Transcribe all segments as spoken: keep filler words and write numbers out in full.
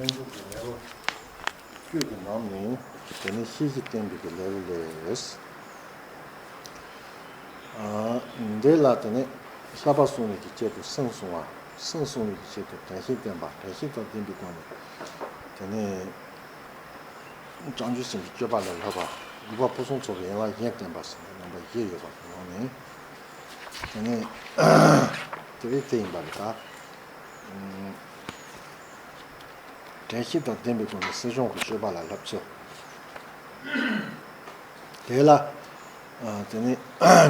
ལེན་ཚུལ་གྱི་ལེའུ་བཅུ་གི་ནང་ནས་དེ་ནས་ཤེས་བཞིན་བསྟན་པའི་གི་ལེའུ་ལས། ཨ། འདི་ལ་དེ་ནས་བསླབ་པ་བསྲུང་བའི་གི་ཆེད་དུ་སེམས་བསྲུང་བ། སེམས་བསྲུང་བའི་གི་ཆེད་དུ་དྲན་ཤེས་བསྟེན་པ། དྲན་ཤེས་དང་ལྡན་པའི་སྒོ་ནས་དེ་ནས་བྱང་ཆུབ་སེམས་ཀྱི་སྤྱོད་པ་ལ་བསླབ་པ། དགེ་བ་ཕུན་སུམ་ཚོགས་པའི་ཡན་ལག་བཞི་བསྟེན་པ་ཟེར་ནས་རྣམ་པ་བཞི་ཡོད་པ་གི་ནང་ནས། དེ་ནས་དེ་རིང་དེ་ཡིན་པ་རེད་ད། དྲན་ཤེས་དང་ལྡན་པའི་སྒོ་ནས་སེམས་བྱང་གི་སྤྱོད་པ་ལ་བསླབ་ཚུལ། དེ་ལ། ཨ། དེ་ནས་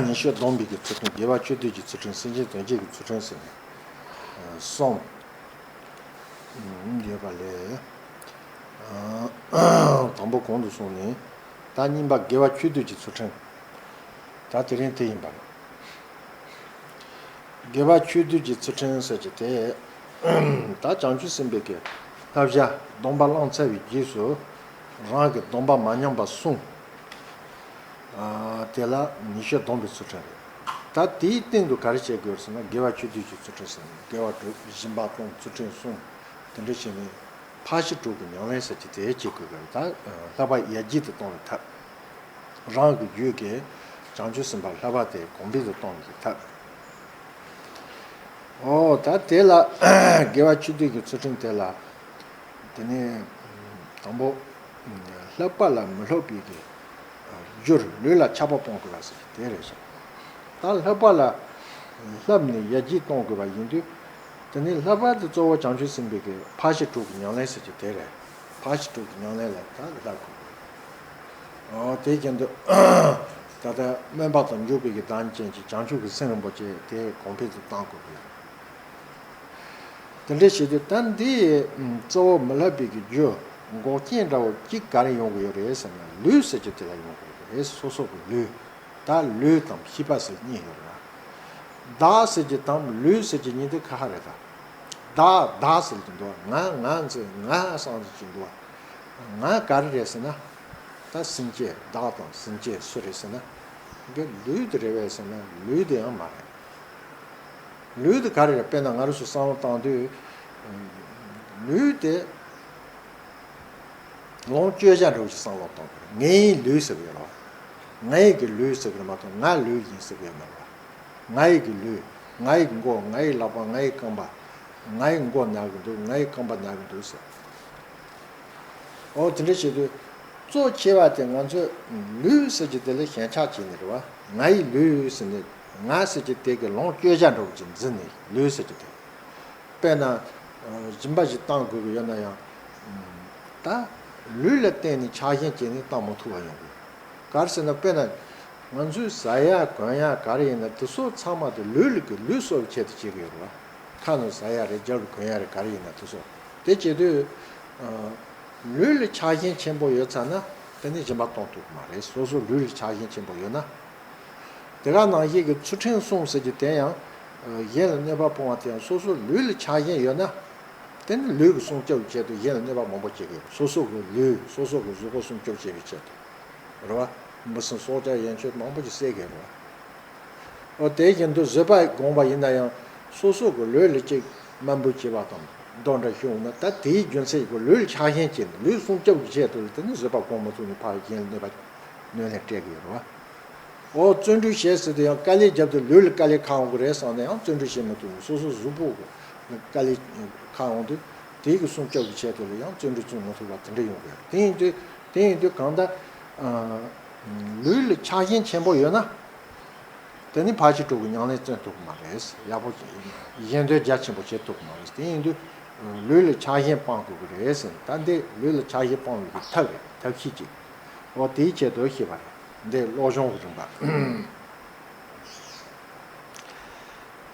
ཉེས་སྤྱོད་སྡོམ་པའི་གི་ཚུལ་ཁྲིམས། དགེ་བ་བཅུ་བསྡུས་ཀྱི་ཚུལ་ཁྲིམས། སེམས་བསྐྱེད་དོན་བྱེད་ཀྱི་ཚུལ་ཁྲིམས་ཟེར་ནས། ཨ། གསུམ་ཡོད་པ་ལས། ཨ། དང་པོ་གོང་དུ་སོང་ནས། ད་གཉིས་པ་དགེ་བ་བཅུ་བསྡུས་ཀྱི་ཚུལ་ཁྲིམས། ད་དེ་རིང་དེ་ཡིན་པ་རེད། དགེ་བ་ཆོས་སྡུད་ཀྱི་ཚུལ་ཁྲིམས་ཟེར་གྱི་དེ། ད་བྱང་ཆུབ་སེམས་དཔའི་གི་བསླབ་བྱ་སྡོམ་པ་བླངས་ཚར་བའི་རྗེས་སུ། རང་གི་སྡོམ་པ་མ་ཉམས་པར་བསྲུང་། ཨ། དེ་ལ་ཉེས་སྤྱོད་སྡོམ་པའི་ཚུལ་ཁྲིམས་རེད། ད་དེའི་སྟེང་དུ་ག་རེ་བྱེད་དགོས་ཟེར་ན། དགེ་བ་ཆོས་སྡུད་ཀྱི་ཚུལ་ཁྲིམས་ཟེར་ན། དགེ་བ་དྲུག། སྦྱིན་པ་གཏོང་། ཚུལ་ཁྲིམས་བསྲུང་། དེ་འདྲ་བྱས་ནས་ཕར་ཕྱིན་དྲུག་གི་ཉམས་ལེན་ཟེར་གྱི་དེ་བྱེད་དགོས་པ་རེད། ད་བསླབ་པ་ཡར་རྒྱས་དུ་གཏོང་བའི་ཐབས། རང་གི་རྒྱུད་ཀྱི་བྱང་ཆུབ་སེམས་དཔའ་བསླབ་པ་དེ་གོང་འཕེལ་དུ་གཏོང་བའི་ཐབས། ཨོ། ད་དེ་ལ་དགེ་བ་ཆོས་སྡུད་ཀྱི་ཚུལ་ཁྲིམས་དེ་ལ། དེ་ནས་དང་པོ། བསླབ་པ་ལ་མི་སློབ་པའི་གི་རྒྱུར་ལུས་ལ་ཆགས་པ་སྤོང་དགོས་པ་ཟེར་དེ་རེད་ཤག་ད་བསླབ་པ་ལ་བསླབས་ནས་ཡར་རྒྱས་གཏོང་དགོས་པ་ཡིན་དུས། དེ་ནས་བསླབ་པ་དེ་གཙོ་བོ་བྱང་ཆུབ་སེམས་དཔའི་གི་ཕར་ཕྱིན་དྲུག་གི་ཉམས་ལེན་ཟེར་གྱི་དེ་རེད། ཕར་ཕྱིན་དྲུག་གི་ཉམས་ལེན་ལ་ད་བསླབ་དགོས། ཨོ། དེ་བཞིན་དུ་ད་ལྟ་སྨོན་པ་དང་འཇུག་པའི་གི་གདངས་ཅན་གྱི་བྱང་ཆུབ་ཀྱི་སེམས་རིན་པོ་ཆེ་དེ་གོང་འཕེལ་དུ་གཏང་དགོས་ཀྱི་ཡོད། དེ་འདྲ་བྱེད་དུས་ད་འདི་གཙོ་བོ་མི་སློབ་པའི་གི་རྒྱུ་འགོག་རྐྱེན་འདྲ་བོ་གཅིག་ག་རེ་ཡོང་གི་ཡོད་རེད་ཟེར་ན། ལུས་ཟེར་གྱི་དེ་ལ་ཡོང་གི་ཡོད་རེད། སོ་སོ་གི་ལུས། ད་ལུས་དང་ཤེས་པ་ཟེར་གཉིས་ཡོད་རེད། བདག་ཟེར་གྱི་དང་ལུས་ཟེར་གྱི་གཉིས་དེ་ཁ་ཁ་རེད་ད། བདག་བདག་ཟེར་གྱི་འདུག་ང་ང་ཟེར་ང་བསམ་ཟེར་གྱི་འདུག་ང་ག་རེ་རེད་ཟེར་ན། ད་སེམས་ཅན། བདག་དང་སེམས་ཅན་སུ་རེད་ཟེར་ན། འདི་ལུས་དེ་རེད་པས་ཟེར་ན་ལུས་དེ་ཡང་མ་རེད། ལུས་དེ་ག་རེ་རེད། དཔེར་ན་ང་རང་ཚོ་བསམ་བློ་བཏང་དུས། ལུས་དེ་ལོངས་སྤྱོད་བྱ་འདྲ་བོ་ཞིག་བསམ་བློ་བཏང་དགོས་རེད། ངའི་ལུས་ཟེར་གྱི་ཡོད་རེད་བ། ངའི་གི་ལུས་ཟེར་གྱི་རེད་མ་གཏོགས་ང་ལུས་ཡིན་ཟེར་གྱི་ཡོད་མ་རེད་བ། ང་ཡི་གི་ལུས། ང་ཡི་མགོ། ང་ཡི་ལག་པ། ང་ཡི་རྐང་པ། ང་ཡི་མགོ་ན་གི་འདུག་ང་ཡི་རྐང་པ་ན་གི་འདུག་ཟེར། འོ། དེ་འདྲ་བྱེད་དུས་གཙོ་ཆེ་བ་དེ་ང་ཚོས་ལུས་ཟེར་གྱི་དེ་ལ་ཞེན་ཆགས་བྱས་ནས་རེད་བ། ང་ཡི་ལུས་ཟེར་ནས་ང་ཟེར་གྱི་དེ་གི་ལོངས་སྤྱོད་བྱ་འདྲ་བོ་ཅིག་འཛིན་ནས་ལུས་ཟེར་གྱི་དེ། དཔེར་ན། སྦྱིན་པ་ཞིག་བཏང་དགོས་ཀྱི་ཡོད་ན་ཡང་། ད་ལུས་ལ་བརྟེན་ནས་ཆགས་ཞེན་བྱས་ནས་བཏང་མ་ཐུབ་པ་ཡོང་གི། ག་རེ་ཟེར་ན། དཔེར་ན། ང་ཚོས་ཟ་ཡ་གོན་ཡ་ག་རེ་ཡིན་ན་དེ་ཚོ་ཚང་མ་དེ་ལུས་ལ་གི་ལུས་གསོ་བའི་ཆེད་དུ་བྱེད་ཀྱི་ཡོད་རེད་བ། ཁ་ནས་ཟ་ཡ་རེད། རྒྱབ་ལ་གོན་ཡ་རེད། ག་རེ་ཡིན་ན་དེ་ཚོ། དེ་བྱེད་དུས། ལུས་ལ་ཆགས་ཞེན་ཆེན་པོ་ཡོད་ཚར་ན་དེ་ནི་སྦྱིན་པ་གཏོང་ཐུབ་ཀྱི་མ་རེད། སོ་སོ་ལུས་ལ་ཆགས་ཞེན་ཆེན་པོ་ཡོད་ན། དེ་ག་ནང་བཞིན་གྱི་ཚུལ་ཁྲིམས་སྲུང་ཟེར་གྱི་དེ་ཡང་། གཞན་ལ་གནོད་པ་སྤོང་བ་དེ་ཡང་སོ་སོ་ལུས་ལ་ཆགས་ཞེན་ཡོད་ན། དེ་ནི་ལུས་ཀྱི་སྲུང་སྐྱོབ་ཀྱི་ཆེད་དུ་གཞན་ལ་གནོད་པ་མང་པོ་བྱེད་ཀྱི་ཡོད། སོ་སོ་གི་ལུས། སོ་སོ་གི་གཟུགས་པོ་སྲུང་སྐྱོབ་བྱེད་པའི་ཆེད་དུ། རེད་བ། འབུ་སྲིན་སྲོག་ཆགས་ཡན་ཆོད་མང་པོ་ཞིག་བསད་ཀྱི་ཡོད་རེད་བ། འོ། དེ་བཞིན་དུ་བཟོད་པ་སྒོམ་པ་ཡིན་ན་ཡང་སོ་སོ་གི་ལུས་ལ་ཅིག་དམའ་འབེབས་བྱེད་པ་དང་མདོག་འདྲ་ཞིག་འོང་ན། ད་དེའི་རྒྱུ་མཚན་གྱིས་ལུས་ལ་ཆགས་ཞེན་བྱས་ནས་ལུས་སྲུང་སྐྱོབ་ཀྱི་ཆེད་དུ་དེ་ནི་བཟོད་པ་སྒོམ་མ་ཐུབ་ནས་ཕར་གཞན་ལ་གནོད་པ་གནོད་ལན་སྤྲད་ཀྱི་ཡོད་རེད་བ། འོ། བརྩོན་འགྲུས་བྱས་ཟེར་དུས་ཡང་དཀའ་ལས་བརྒྱབ་སྟེ་ལུས་ལ་དཀའ་ལས་ཁག་འོང་གི་རེད་བསམ་ནས་ཡང་བརྩོན་འགྲུས་བྱེད་མི་ཐུབ་ནས་སོ་སོ་གཟུགས་པོ་གི་དཀའ་ལས་ཁག་འོང་དུས་དེ་གི་སྲུང་སྐྱོབ་ཀྱི་ཆེད་དུ་ལ་ཡང་བརྩོན་འགྲུས་བརྩོན་མ་ཐུབ་པ་དེ་འདྲ་ཡོང་གི་རེད། དེ་ཡིན་དུས་དེ་ཡིན་དུས་གང་ལྟར། ལུས་ལ་ཆགས་ཞེན་ཆེན་པོ་ཡོད་ན། དེ་ནི་ཕར་ཕྱིན་དྲུག་གི་ཉམས་ལེན་བརྩོན་ཐུབ་ཀྱི་མ་རེད། ཡག་པོ་གཞན་དོན་རྒྱ་ཆེན་པོ་བྱེད་ཐུབ་ཀྱི་མ་རེད། དེ་ཡིན་དུས་ལུས་ལ་ཆགས་ཞེན་སྤང་དགོས་ཀྱི་རེད་ཟེར། ད་འདི་ལུས་ལ་ཆགས་ཞེན་སྤང་བའི་གི་ཐབས་རེད། ཐབས་ཤེས་ཅིག་འོ། དེའི་ཆེད་དུ་ཞེས་པ་རེད། འདི་བློ་སྦྱོང་གི་རིམ་པ།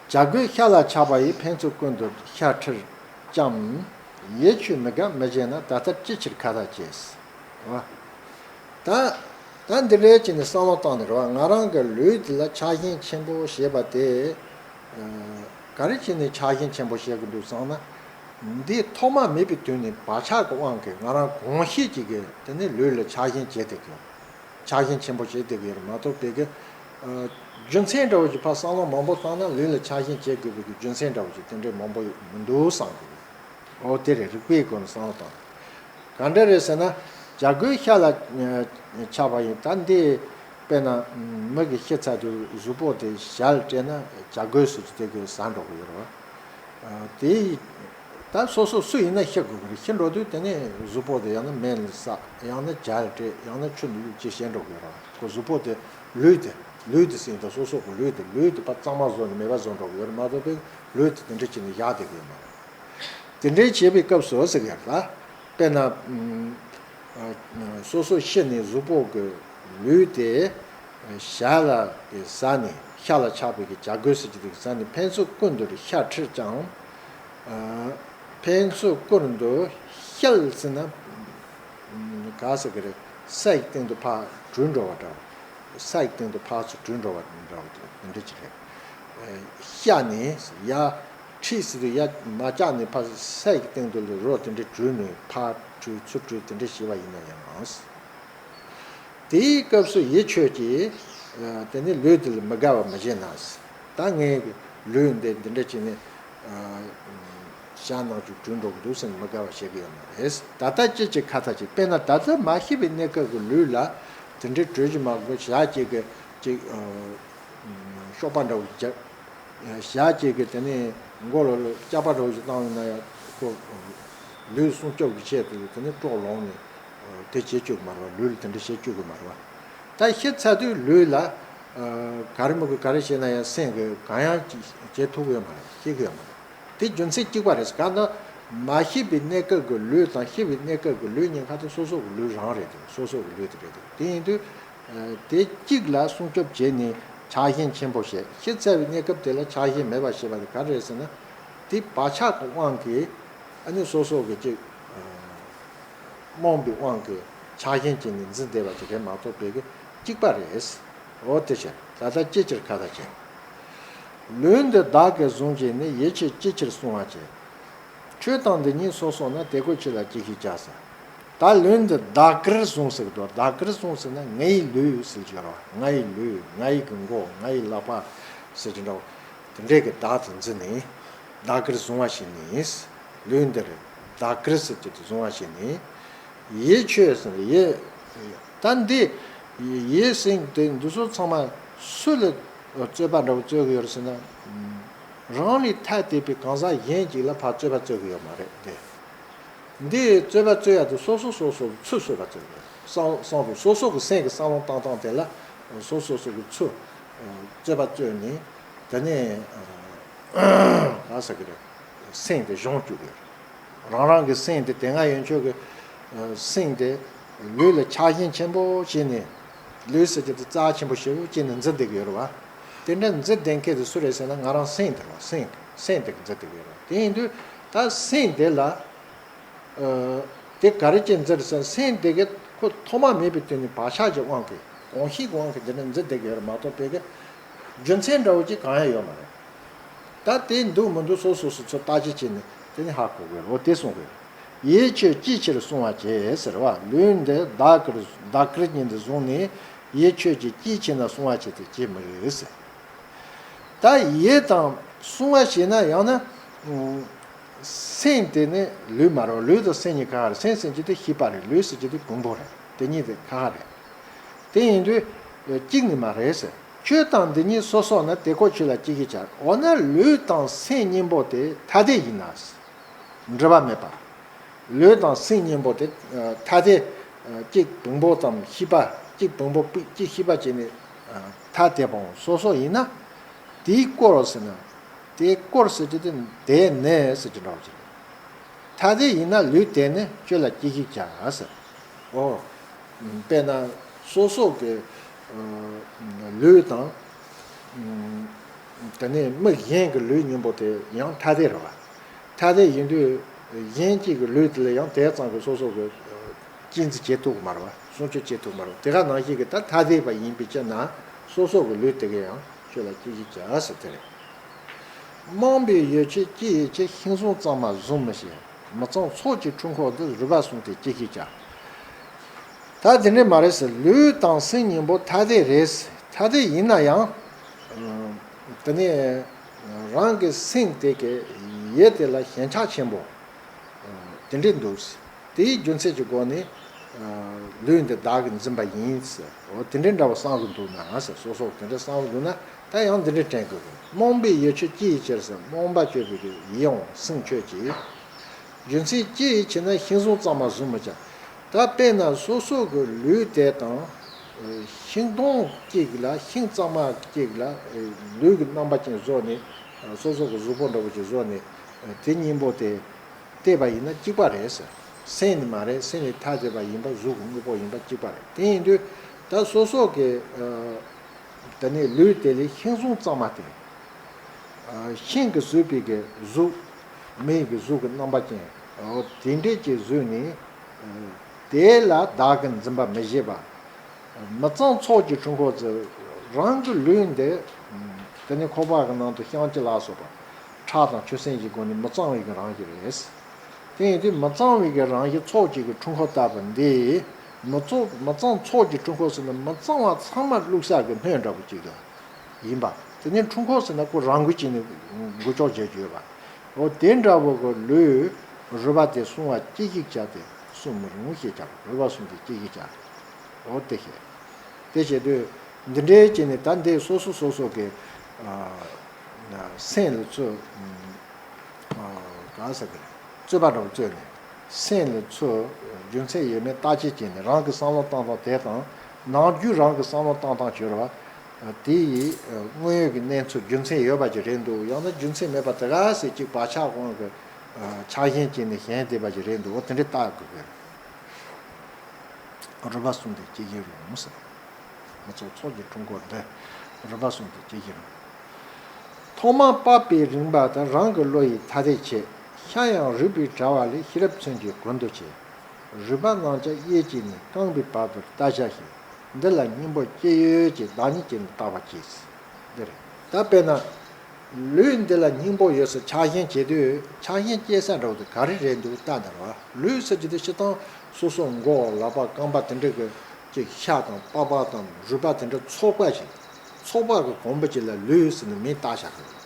བྱ་རྒོད་ཤ་ལ་ཆགས་པ་ཡིས། ཕན་ཚུན་ཀུན་ཏུ་ཤ་ཁྲིར་བཅམ། ཡིད་ཆོས་མི་དགའ་མི་བྱེད་ན། ད་ལྟར་ཅི་ཕྱིར་ཁ་ལྟ་བྱེད། ད། ད་འདི་འདྲའི་བྱས་ནས་བསམ་བློ་བཏང་ནས་རེད་བ། ང་རང་གི་ལུས་འདི་ལ་ཆགས་ཞེན་ཆེན་པོ་ཞེས་པ་དེ། ག་རེ་བྱས་ནས་ཆགས་ཞེན་ཆེན་པོ་བྱེད་ཀྱི་འདུག་བསམ་ན། འདི་ཐོག་མ་མེད་པའི་དུས་ནས་བག་ཆགས་ཀྱི་དབང་གིས་ང་རང་གང་ཤེས་ཀྱི་གི་དེ་ནས་ལུས་ལ་ཆགས་ཞེན་བྱེད་བསྡད་ཀྱི་ཡོད། ཆགས་ཞེན་ཆེན་པོ་བྱེད་བསྡད་ཀྱི་ཡོད་མ་གཏོགས་དེ་གི་རྒྱུ་མཚན་འདྲ་བོ་ཞིག་ཕར་བསམ་བློ་མང་པོ་བཏང་ན་ལུས་ལ་ཆགས་ཞེན་བྱེད་དགོས་པའི་གི་རྒྱུ་མཚན་འདྲ་བོ་ཞིག་དེ་འདྲའི་མང་པོ་མི་འདུག་བསམ་གྱི་ཡོད། འོ་དེ་རེད། རིག་པའི་སྒོ་ནས་བསམ་བློ་བཏང་། ག་འདྲ་རེད་ཟེར་ན། བྱ་རྒོད་ཤ་ལ་ཆགས་པ་ཡིན། ད་འདི་དཔེར་ན་མི་གིས་ཤི་ཚར་དུས་གཟུགས་པོ་དེ་ཞལ་བྲེགས་ན་བྱ་རྒོད་ཟེར་གྱི་དེ་གིས་ཟ་འགྲོ་གི་ཡོད་རེད་བ། དེ་ད་སོ་སོ་སུ་ཡིན་ན་ཤི་དགོས་ཀྱི་རེད། ཤི་འགྲོ་དུས་དེ་ནས་གཟུགས་པོ་དེ་ཡང་ན་མེ་ལ་བསྲེགས། ཡང་ན་ཞལ་བྲེགས། ཡང་ན་ཆུ་ནང་གཡུགས་བྱས་བཤད་འགྲོ་གི་ཡོད་རེད་བ། ཁོ་གཟུགས་པོ་དེ་ལུས་དེ་ལུས་དེ་ཟེར་ཡིན་ད། སོ་སོ་གི་ལུས་དེ་ལུས་དེ་ཕར་གཙང་མ་བཟོས་ནས་མེད་པ་བཟོ་འགྲོ་གི་ཡོད་རེད་མ་གཏོགས་པའི་ལུས་དེ་དེ་འདྲ་བྱས་ནས་བཞག་བསྡད་ཀྱི་ཡོད་མ་རེད། དེ་འདྲའི་བྱེད་པའི་སྐབས་སུ་ཟེར་གི་ཡོད་ལ། དཔེར་ན། ཨ། སོ་སོ་ཤི་ནས་གཟུགས་པོ་གི་ལུས་དེ་ཞལ་ལ་ཟ་ནས་ཤ་ལ་ཆགས་པའི་གི་བྱ་རྒོད་ཟེར་གྱི་དེ་ཟ་ནས་ཕན་ཚུན་ཀུན་ཏུ་ཤ་ཁྲིད་ཀྱང་། ཨ། ཕན་ཚུན་ཀུན་ཏུ་བཤལ་ཟེར་ན། ག་ཟེར་གི་རེད། ས་ཡི་སྟེང་དུ་ཕར་བྲུས་འགྲོ་བ་འདྲ་བ། ས་ཡི་སྟེང་དུ་ཕར་ཚུར་བྲུས་འགྲོ་བ་འདྲ་བ་དེ་འདྲ་ཅིག་རེད། ཨ། བཤལ་ནས་ཡར་ཁྲིད་ཟེར་དུས་ཡར་མར་བཀྱགས་ནས་ཕར་ས་ཡི་སྟེང་དུ་ལ་རོ་དེ་འདྲ་བྲུས་ནས་ཕར་བྲུས་ཚུར་བྲུས་དེ་འདྲ་བྱས་པ་ཡིན་ན་ཡང་། དེའི་སྐབས་སུ་ཡིད་ཆོས་ཀྱིས། ཨ། དེ་ནི་ལུས་དེ་ལ་མི་དགའ་བ་མི་བྱེད་ན། ད་ངའི་ལུས་འདི་འདི་འདྲ་བྱས་ནས། ཨ། ཞག་ནང་བཞིན་བྲུས་འགྲོ་གི་འདུག་ཟེར་ནས་མི་དགའ་བ་བྱེད་ཀྱི་ཡོད་མ་རེད། ད་ལྟ་ཅི་བྱེད་ཁ་ཐག་བྱེད། དཔེར་ན་ད་ལྟ་མ་ཤི་བའི་གནས་སྐབས་ཀྱི་ལུས་ལ་དེ་འདྲའི་བྲུས་ཀྱི་མ་དགོས། ཞག་གཅིག་གི་ཅིག་ཨ། གཤོག་པ་འདྲ་བོ་ཅིག་ཞག་གཅིག་གི་དེ་ནས་མགོ་ལ་སྐྱག་པ་འདྲ་བོ་ཞིག་བཏང་ཡོང་ན་ཡང་ཁོ་ལུས་སྲུང་སྐྱོབ་ཀྱི་ཆེད་དུ་དེ་ནས་དཀྲོག་ལངས་ནས་དེ་བྱེད་བཅུག་གི་མ་རེད་བ། ལུས་ལ་དེ་འདྲ་བྱེད་བཅུག་གི་མ་རེད་བ། ད་ཤི་ཚར་དུས་ལུས་ལ་ག་རེ་མི་དགོས། ག་རེ་བྱས་ན་ཡང་སེམས་ཀྱིས་གང་ཡང་བྱེད་ཐུབ་ཀྱི་ཡོད་མ་རེད། ཤེས་ཀྱི་ཡོད་མ་རེད། དེ་རྒྱུ་མཚན་གཅིག་པ་རེད། གང་ལྟར་མ་ཤི་བའི་གནས་སྐབས་ཀྱི་ལུས་དང་ཤི་བའི་གནས་སྐབས་ཀྱི་ལུས་གཉིས་ཀ་དེ་སོ་སོ་གི་ལུས་རང་རེད་དེ། སོ་སོ་གི་ལུས་དེ་རེད་དེ། དེ་ཡིན་དུས། ཨ། དེ་གཅིག་ལ་སྲུང་སྐྱོབ་བྱས་ནས་ཆགས་ཞེན་ཆེན་པོ་བྱེད། ཤི་ཚར་བའི་གནས་སྐབས་དེ་ལ་ཆགས་ཞེན་མེད་པ་བྱེད་པ་དེ་ག་རེ་རེད་ཟེར་ན། དེ་བག་ཆགས་ཀྱི་དབང་གིས། ཨ་ནི་སོ་སོ་གི་ཅིག་ཨ། རྨོངས་པའི་དབང་གིས་ཆགས་ཞེན་བྱས་ནས་འཛིན་བསྡད་པ་ཅིག་རེད་མ་གཏོགས་པའི་གི་གཅིག་པ་རེད། འོ་དེ་བྱས། ད་ལྟ་ཅི་བྱེད་ཁ་ཐག་བྱེད། ལུས་འདི་བདག་གིར་བཟུང་བྱས་ནས། ཡིད་ཆེས་ཅི་ཕྱིར་བསྲུང་བར་བྱེད། ཆོས་དང་འདི་གཉིས་སོ་སོ་ན། དེ་ཀོ་ཁྱོད་ལ་ཅི་ཞིག་བྱ་ཟེར། ད་ལུས་འདི་བདག་གིར་བཟུང་ཟེར་གི་འདུག་བདག་གིར་བཟུང་ཟེར་ན་ངའི་ལུས་ཟེར་གྱི་རེད། ངའི་ལུས། ངའི་གི་མགོ། ངའི་ལག་པ་ཟེར་གྱི་འདྲ་བོ། དེ་འདྲའི་གི་བདག་ཏུ་འཛིན་ནས་བདག་གིར་བཟུང་བ་བྱས་ནས། ལུས་འདིར་བདག་གིར་ཟེར་གྱི་དེ་བཟུང་བ་བྱས་ནས། ཡིད་ཆོས་ཟེར་ན་ཡིད། ད་འདི་ཡིད་སེམས་དེ་འདི་ཚོ་ཚང་མ་སུ་ལ་རྩོད་པ་འདྲ་བོ་རྩོད་གི་ཡོད་རེད་ཟེར་ན། རང་ལས་ཐ་དད་པའི་གང་ཟག་གཞན་གཅིག་ལ་ཕར་རྩོད་པ་རྩོད་གི་ཡོད་མ་རེད་དེ། འདི་རྩོད་པ་རྩོད་ཡ་དེ་སོ་སོ་སོ་སོ་ཚུར་རྩོད་པ་རྩོད་དགོས། སང་སང་དུ་སོ་སོ་གི་སེམས་ཀྱི་བསམ་བློ་བཏང་སྟངས་དེ་ལ་སོ་སོ་སོ་གི་ཚུར་རྩོད་པ་རྩོད་ནས། དེ་ནས་ག་ཟེར་གི་རེད། སེམས་དེ་སྦྱོང་བཅུག་གི་རེད། རང་རང་གི་སེམས་དེ་དེ་སྔ་ཡན་ཆོད་ཀྱི་སེམས་དེ་ལུས་ལ་ཆགས་ཞེན་ཆེན་པོ་བྱས་ནས། ལུས་ཟེར་གྱི་དེ་རྩ་ཆེན་པོ་ཞེ་པོ་བྱས་ནས་འཛིན་བསྡད་ཀྱི་ཡོད་རེད་བ། དེ་འདྲ་འཛིན་བསྡད་མཁན་དེ་སུ་རེད་ཟེར་ན། ང་རང་སེམས་དེ་རེད་བ། སེམས་སེམས་དེ་གིས་འཛིན་བསྡད་ཀྱི་ཡོད་རེད་བ། དེ་ཡིན་དུས་ད་སེམས་དེ་ལ། ཨ། དེ་ག་རེ་བྱས་འཛིན་ཟེར། སེམས་དེ་གིས་ཁོ་ཐོག་མ་མེད་པའི་དུས་ནས་བག་ཆགས་ཀྱི་དབང་གིས། གོམས་གཤིས་ཀྱི་དབང་གིས་འདི་འདྲ་འཛིན་བསྡད་ཀྱི་ཡོད་རེད་མ་གཏོགས་པའི་གི་རྒྱུ་མཚན་འདྲ་བོ་ཅིག་གང་ཡང་ཡོད་མ་རེད། ད་དེ་འདུག་མི་འདུག་སོ་སོ་སོ་ཚོ་བརྟག་དཔྱད་བྱས་ནས་དེ་ནས་ཧ་གོ་དགོས་རེད། འོ་དེ་གསུང་དགོས་རེད། ཡིད་ཆོས་ཅིའི་ཕྱིར་བསྲུང་བར་བྱེད་ཟེར་བ། ལུས་འདི་བདག་གིར་བདག་གིར་ཉིད་དུ་བཟུང་ནས། ཡིད་ཆོས་ཀྱིས་ཅིའི་ཕྱིར་ན་བསྲུང་བར་བྱེད་དེ་ཅི་མི་རིགས་ཟེར། ད་ཡིད་དང་བསྲུང་བ་བྱས་ན་ཡང་ན། ཨ། སེམས་དེ་ནི་ལུས་མ་རེད། ལུས་དང་སེམས་གཉིས་ཁ་ཁ་རེད། སེམས་ཟེར་གྱི་དེ་ཤེས་པ་རེད། ལུས་ཟེར་གྱི་དེ་གོང་བུ་རེད། དེ་གཉིས་དེ་ཁ་ཁ་རེད། དེ་ཡིན་དུས་གཅིག་ནི་མ་རེད་ཟེར། ཆོས་དང་འདི་གཉིས་སོ་སོ་ན། དེ་ཀོ་ཁྱོད་ལ་ཅི་ཞིག་བྱ། འོ་ན་ལུས་དང་སེམས་གཉིས་པོ་དེ་ཐ་དད་ཡིན་ན། འབྲེལ་བ་མེད་པ། ལུས་དང་སེམས་གཉིས་པོ་དེ་ཐ་དད། གཅིག་བེམ་པོ་ཙམ་ཤེས་པ། གཅིག་བེམ་པོ་ཕུད་གཅིག་ཤེས་པ་བྱས་ནས་ཐ་དད་པའང་སོ་སོ་ཡིན་ན། དེའི་སྐོར་ཟེར་ན། དེའི་སྐོར་ཟེར་གྱི་དེ་དེ་ནས་ཟེར་གྱི་འདྲ་བ་ཅིག་ཐ་དད་ཡིན་ན་ལུས་དེ་ནི་ཁྱོད་ལ་ཅི་ཞིག་བྱ་ཟེར། འོ། དཔེར་ན་སོ་སོ་གི་ལུས་དང་། དེ་ནས་མི་གཞན་གྱི་ལུས་གཉིས་པོ་དེ་ཡང་ཐ་དད་རེད་བ། ཐ་དད་ཡིན་དུས་གཞན་གཅིག་གི་ལུས་དེ་ལ་ཡང་དེ་ཙམ་གྱི་སོ་སོ་གི་གཅེས་འཛིན་བྱེད་ཐུབ་ཀྱི་མ་རེད་བ། སྲུང་སྐྱོབ་བྱེད་ཐུབ་ཀྱི་མ་རེད་བ། དེ་ག་ནང་བཞིན་གྱི་ད་ཐ་དད་པ་ཡིན་པའི་ཕྱིར་ན་སོ་སོ་གི་ལུས་དེ་གས་ཡང་ཁྱོད་ལ་ཅི་ཞིག་བྱ་ཟེར་དེ་རེད། རྨོངས་པའི་ཡིད་ཆོས་ཅི་ཡི་ཕྱིར། ཤིང་ཟུང་གཙང་མ་བཟུང་མི་ཤེས། མི་གཙང་ཚོགས་ཀྱི་འཁྲུལ་འཁོར་འདི། རུས་པ་བསྲུངས་ཏེ་ཅི་ཞིག་བྱ། ད་དེ་འདྲས་མ་རེད་ཟེར། ལུས་དང་སེམས་གཉིས་པོ་ཐ་དད་རེད་ཟེར། ཐ་དད་ཡིན་ན་ཡང་། དེ་ནས་རང་གི་སེམས་དེ་གི་ཡིད་དེ་ལ་ཞེན་ཆགས་ཆེན་པོ། དེ་འདྲས་འདུག་དེའི་རྒྱུ་མཚན་གྱི་སྒོ་ནས་ལུས་འདི་བདག་གིས་འཛིན་པ་ཡིན་ཟེར། འོ་དེ་འདྲས་འདྲ་བོ་བསམ་གི་འདུག་ན་ཟེར། སོ་སོ་དེ་འདྲས་བསམ་གི་འདུག་ན། ད་ཡང་འདི་འདྲས་དྲན་དགོས་གི། རྨོངས་པའི་ཡིད་ཆོས་ཅི་ཡིས་ཁྱེར་ཟེར། རྨོངས་པ་སྤྱོད་པའི་གི་ཡིད་འོང་སེམས་ཁྱོད་ཀྱིས། རྒྱུ་མཚན་ཅི་ཡིས་ཁྱེར་ན་ཤིང་ཟུང་གཙང་མ་བཟུང་མི་བྱ། ད་དཔེར་ན་སོ་སོ་གི་ལུས་དེ་དང་། ཤིང་སྡོང་གཅིག་ལ། ཤིང་གཙང་མ་གཅིག་ལ་ལུས་ཀྱི་རྣམ་པ་ཅན་བཟོ་ནས། སོ་སོ་གི་གཟུགས་པོ་འདྲ་བོ་ཅིག་བཟོ་ནས། དེ་གཉིས་པོ་དེ་བལྟས་པ་ཡིན་ན་གཅིག་པ་རེད་ཟེར། སེམས་ནི་མ་རེད། སེམས་ནི་ཐ་དད་པ་ཡིན་པ། གཟུགས་ཀྱི་དངོས་པོ་ཡིན་པ་གཅིག་པ་རེད། དེ་ཡིན་དུས་ད་སོ་སོ་གི་དེ་ནས་ལུས་དེ་ལས་ཤིང་ཟུང་གཙང་མ་དེ། ཤིང་གིས་བཟོས་པའི་གི་གཟུགས། མི་གི་གཟུགས་ཀྱི་རྣམ་པ་ཅན། འོ་དེ་འདྲས་ཀྱིས་བཟོས་ནས། དེ་ལ་བདག་གིས་འཛིན་པ་མི་བྱེད་པ། མི་གཙང་ཚོགས་ཀྱི་འཁྲུལ་འཁོར་ཟེར། རང་གི་ལུས་འདི་དེ་ནས་ཁོག་པ་གི་ནང་དུ་བཤང་གཅི་ལ་སོགས་པ་ཁྲག་དང་ཆུ་སེམས་ཀྱི་སྒོ་ནས་མི་གཙང་བའི་གི་རང་བཞིན་རེད། དེ་ཡིན་དུས་མི་གཙང་བའི་གི་རང་བཞིན་ཚོགས་ཀྱི་གི་འཁྲུལ་འཁོར་ལྟ་བུ་འདི། མི་ཚོགས་མི་གཙང་ཚོགས་ཀྱི་འཁྲུལ་འཁོར་ཟེར་ན་མི་གཙང་བ་ཚང་མ་བླུགས་ས་གི་སྣོད་འདྲ་བོ་ཅིག་ལ་ཡིན་པ། དེ་ནས་འཁྲུལ་འཁོར་ཟེར་ན་ཁོ་རང་འགུལ་བྱས་ནས་འགུལ་སྐྱོད་བྱེད་རྒྱུ་ཡོད་པ། འོ་དེ་འདྲ་བོ་གི་ལུས་རུས་པ་དེ་བསྲུང་བ་ཅི་ཞིག་བྱ་སྟེ་བསྲུང་མི་རུང་ཞེས་བྱ། རུས་པ་བསྲུང་སྟེ་ཅི་ཞིག་བྱ། འོ་དེ་བཤད། དེ་བཤད་དུས་འདི་འདྲའི་བྱས་ནས་ད་འདི་སོ་སོ་སོ་སོ་གི་སེམས་ལ་ཚུར། གང་ཟེར་གི་རེད། རྩོད་པ་འདྲ་བོ་རྩོད་ནས། སེམས་ལ་ཚུར་རྒྱུ་མཚན་ཡོད་མེད་བརྟག་དཔྱད་བྱས་ནས། རང་གི་བསམ་བློ་བཏང་སྟངས་དེ་དང་། ནམ་རྒྱུན་རང་གི་བསམ་བློ་བཏང་སྟངས་བྱོས་ར་བ། དེ་ཡི་དངོས་ཡོད་ཀྱི་གནས་ཚུལ་རྒྱུ་མཚན་ཡོད་པ་ཅིག་རེད་འདུག་ཡང་ན་རྒྱུ་མཚན་མེད་པ་དེ་ག་ཟེ་གཅིག་བག་ཆགས་དབང་གིས་ཆགས་ཞེན་བྱས་ནས་ཞེན་བསྡད་པ་ཅིག་རེད་འདུག་འོ་དེ་འདྲ་བརྟག་དགོས་གི་རེད། རུས་པ་བསྲུངས་ཏེ་སྐྱེ་གི་རུང་ཟེར། མི་ཚོགས་ཚོགས་ཀྱི་འཁྲུལ་འཁོར་འདི། རུས་པ་བསྲུངས་ཏེ་སྐྱེ་གི་རུང་། ཐོག་མར་པགས་པའི་རིམ་པ་དང་། རང་གི་བློ་ཡིས་ཐ་དད་ཕྱེ། ཤ་ཡང་རུས་པའི་དྲ་བ་ལས། ཤེས་རབ་མཚོན་གྱིས་ཀུན་ཏུ་ཕྱེ། རུས་པ་རྣམས་ཀྱང་གཡས་བྱས་ནས། རྐང་པའི་བར་དུ་བལྟ་བྱ་ཞིང་། འདི་ལ་སྙིང་པོ་ཅི་ཡོད་ཅེས། བདག་ཉིད་ཀྱིས་ནི་བརྟག་པར་གྱིས། འདི་རེད། ད་དཔེར་ན། ལུས་འདི་ལ་སྙིང་པོ་ཡོད་ཟེར་ཆགས་ཞེན་བྱེད་དུས། ཆགས་ཞེན་སྐྱེ་ས་འདྲ་བོ་དེ་ག་རེ་རེད་འདུག་ལྟ་དང་ར། ལུས་ཟེར་རྒྱུ་དེ་སྤྱིར་བཏང་སོ་སོ་མགོ་ལག་པ་རྐང་པ་དེ་འདྲ་གི་ཅིག་ཤ་དང་པགས་པ་དང་རུས་པ་དེ་འདྲ་ཚོགས་པ་ཞིག་ཚོགས་པ་གི་གོང་བུ་ཅིག་ལ་ལུས་ཟེར་ནས་མིང་བཏགས་བཞག་གི་རེད།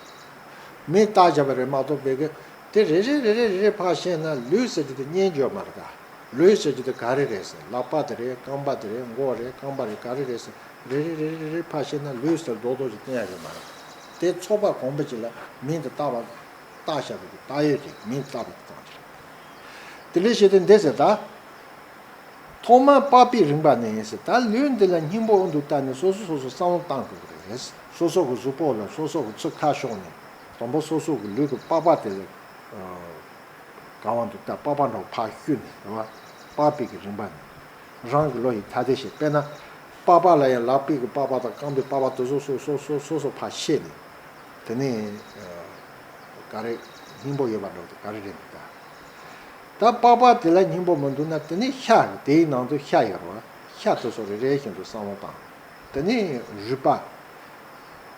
མིང་བཏགས་བཞག་པ་རེད་མ་གཏོགས་པའི་གི་དེ་རེ་རེ་རེ་རེ་རེ་རེ་ཕར་བཤད་ན། ལུས་ཟེར་རྒྱུ་དེ་རྙེད་རྒྱུ་ཡོད་མ་རེད་ད། ལུས་ཟེར་རྒྱུ་དེ་ག་རེ་རེད་ཟེར། ལག་པ་དེ་རེད། རྐང་པ་དེ་རེད། མགོ་རེད། རྐང་པ་རེད། ག་རེ་རེད་ཟེར། རེ་རེ་རེ་རེ་རེ་ཕར་བཤད་ན་ལུས་ཟེར་རྡོག་རྡོག་ཅིག་བསྟན་ཡ་ཡོད་མ་རེད། དེ་ཚོགས་པ་གོང་བུ་ཅིག་ལ་མིང་དེ་བཏགས་པ། བཏགས་བཞག་པའི་བཏགས་ཡོད་ཀྱི་མིང་བཏགས་པའི་ཙམ་ཅིག་རེད། དེ་འདྲ་བྱས་ཏེ་འདི་ཟེར་ད། ཐོག་མར་པགས་པའི་རིམ་པ་ནས་ཟེར། ད་ལུས་འདི་ལ་སྙིང་པོ་འོང་དུ་བལྟ་ནས་སོ་སོ་སོ་སོ་བསམ་བློ་བཏང་དགོས་ཀྱི་རེད། སོ་སོ་གི་གཟུགས་པོ་ལ་སོ་སོ་གི་ཚུར་ཁ་ཕྱོགས་ནས། དང་པོ་སོ་སོ་གི་ལུས་ཀྱི་པགས་པ་དེ་ལ། གང་བ་འདུག་ད་པགས་པ་འདྲ་བོ་ཕར་བཤུས་ནས་རེད་བ། པགས་པའི་གི་རིམ་པ་ནས། རང་གི་བློ་ཡིས་ཐ་དད་ཕྱེ། དཔེར་ན། པགས་པ་ལ་ཡང་ལག་པའི་གི་པགས་པ་དང་རྐང་པའི་པགས་པ་དེ་སོ་སོ་སོ་སོ་སོ་སོ་ཕར་ཕྱེ་ནས། དེ་ནས་ག་རེ་སྙིང་པོ་ཡོད་པ་འདྲ་བོ་དེ་ག་རེ་རེད་འདུག་ད། ད་པགས་པ་དེ་ལ་སྙིང་པོ་མི་འདུག་ན། དེ་ནས་ཤ། དེའི་ནང་དུ་ཤ་ཡོད་རེད་བ། ཤ་དེ་ཚོ་རེ་རེ་བཞིན་དུ་བསམ་བློ་བཏང་། དེ་ནས་རུས་པ།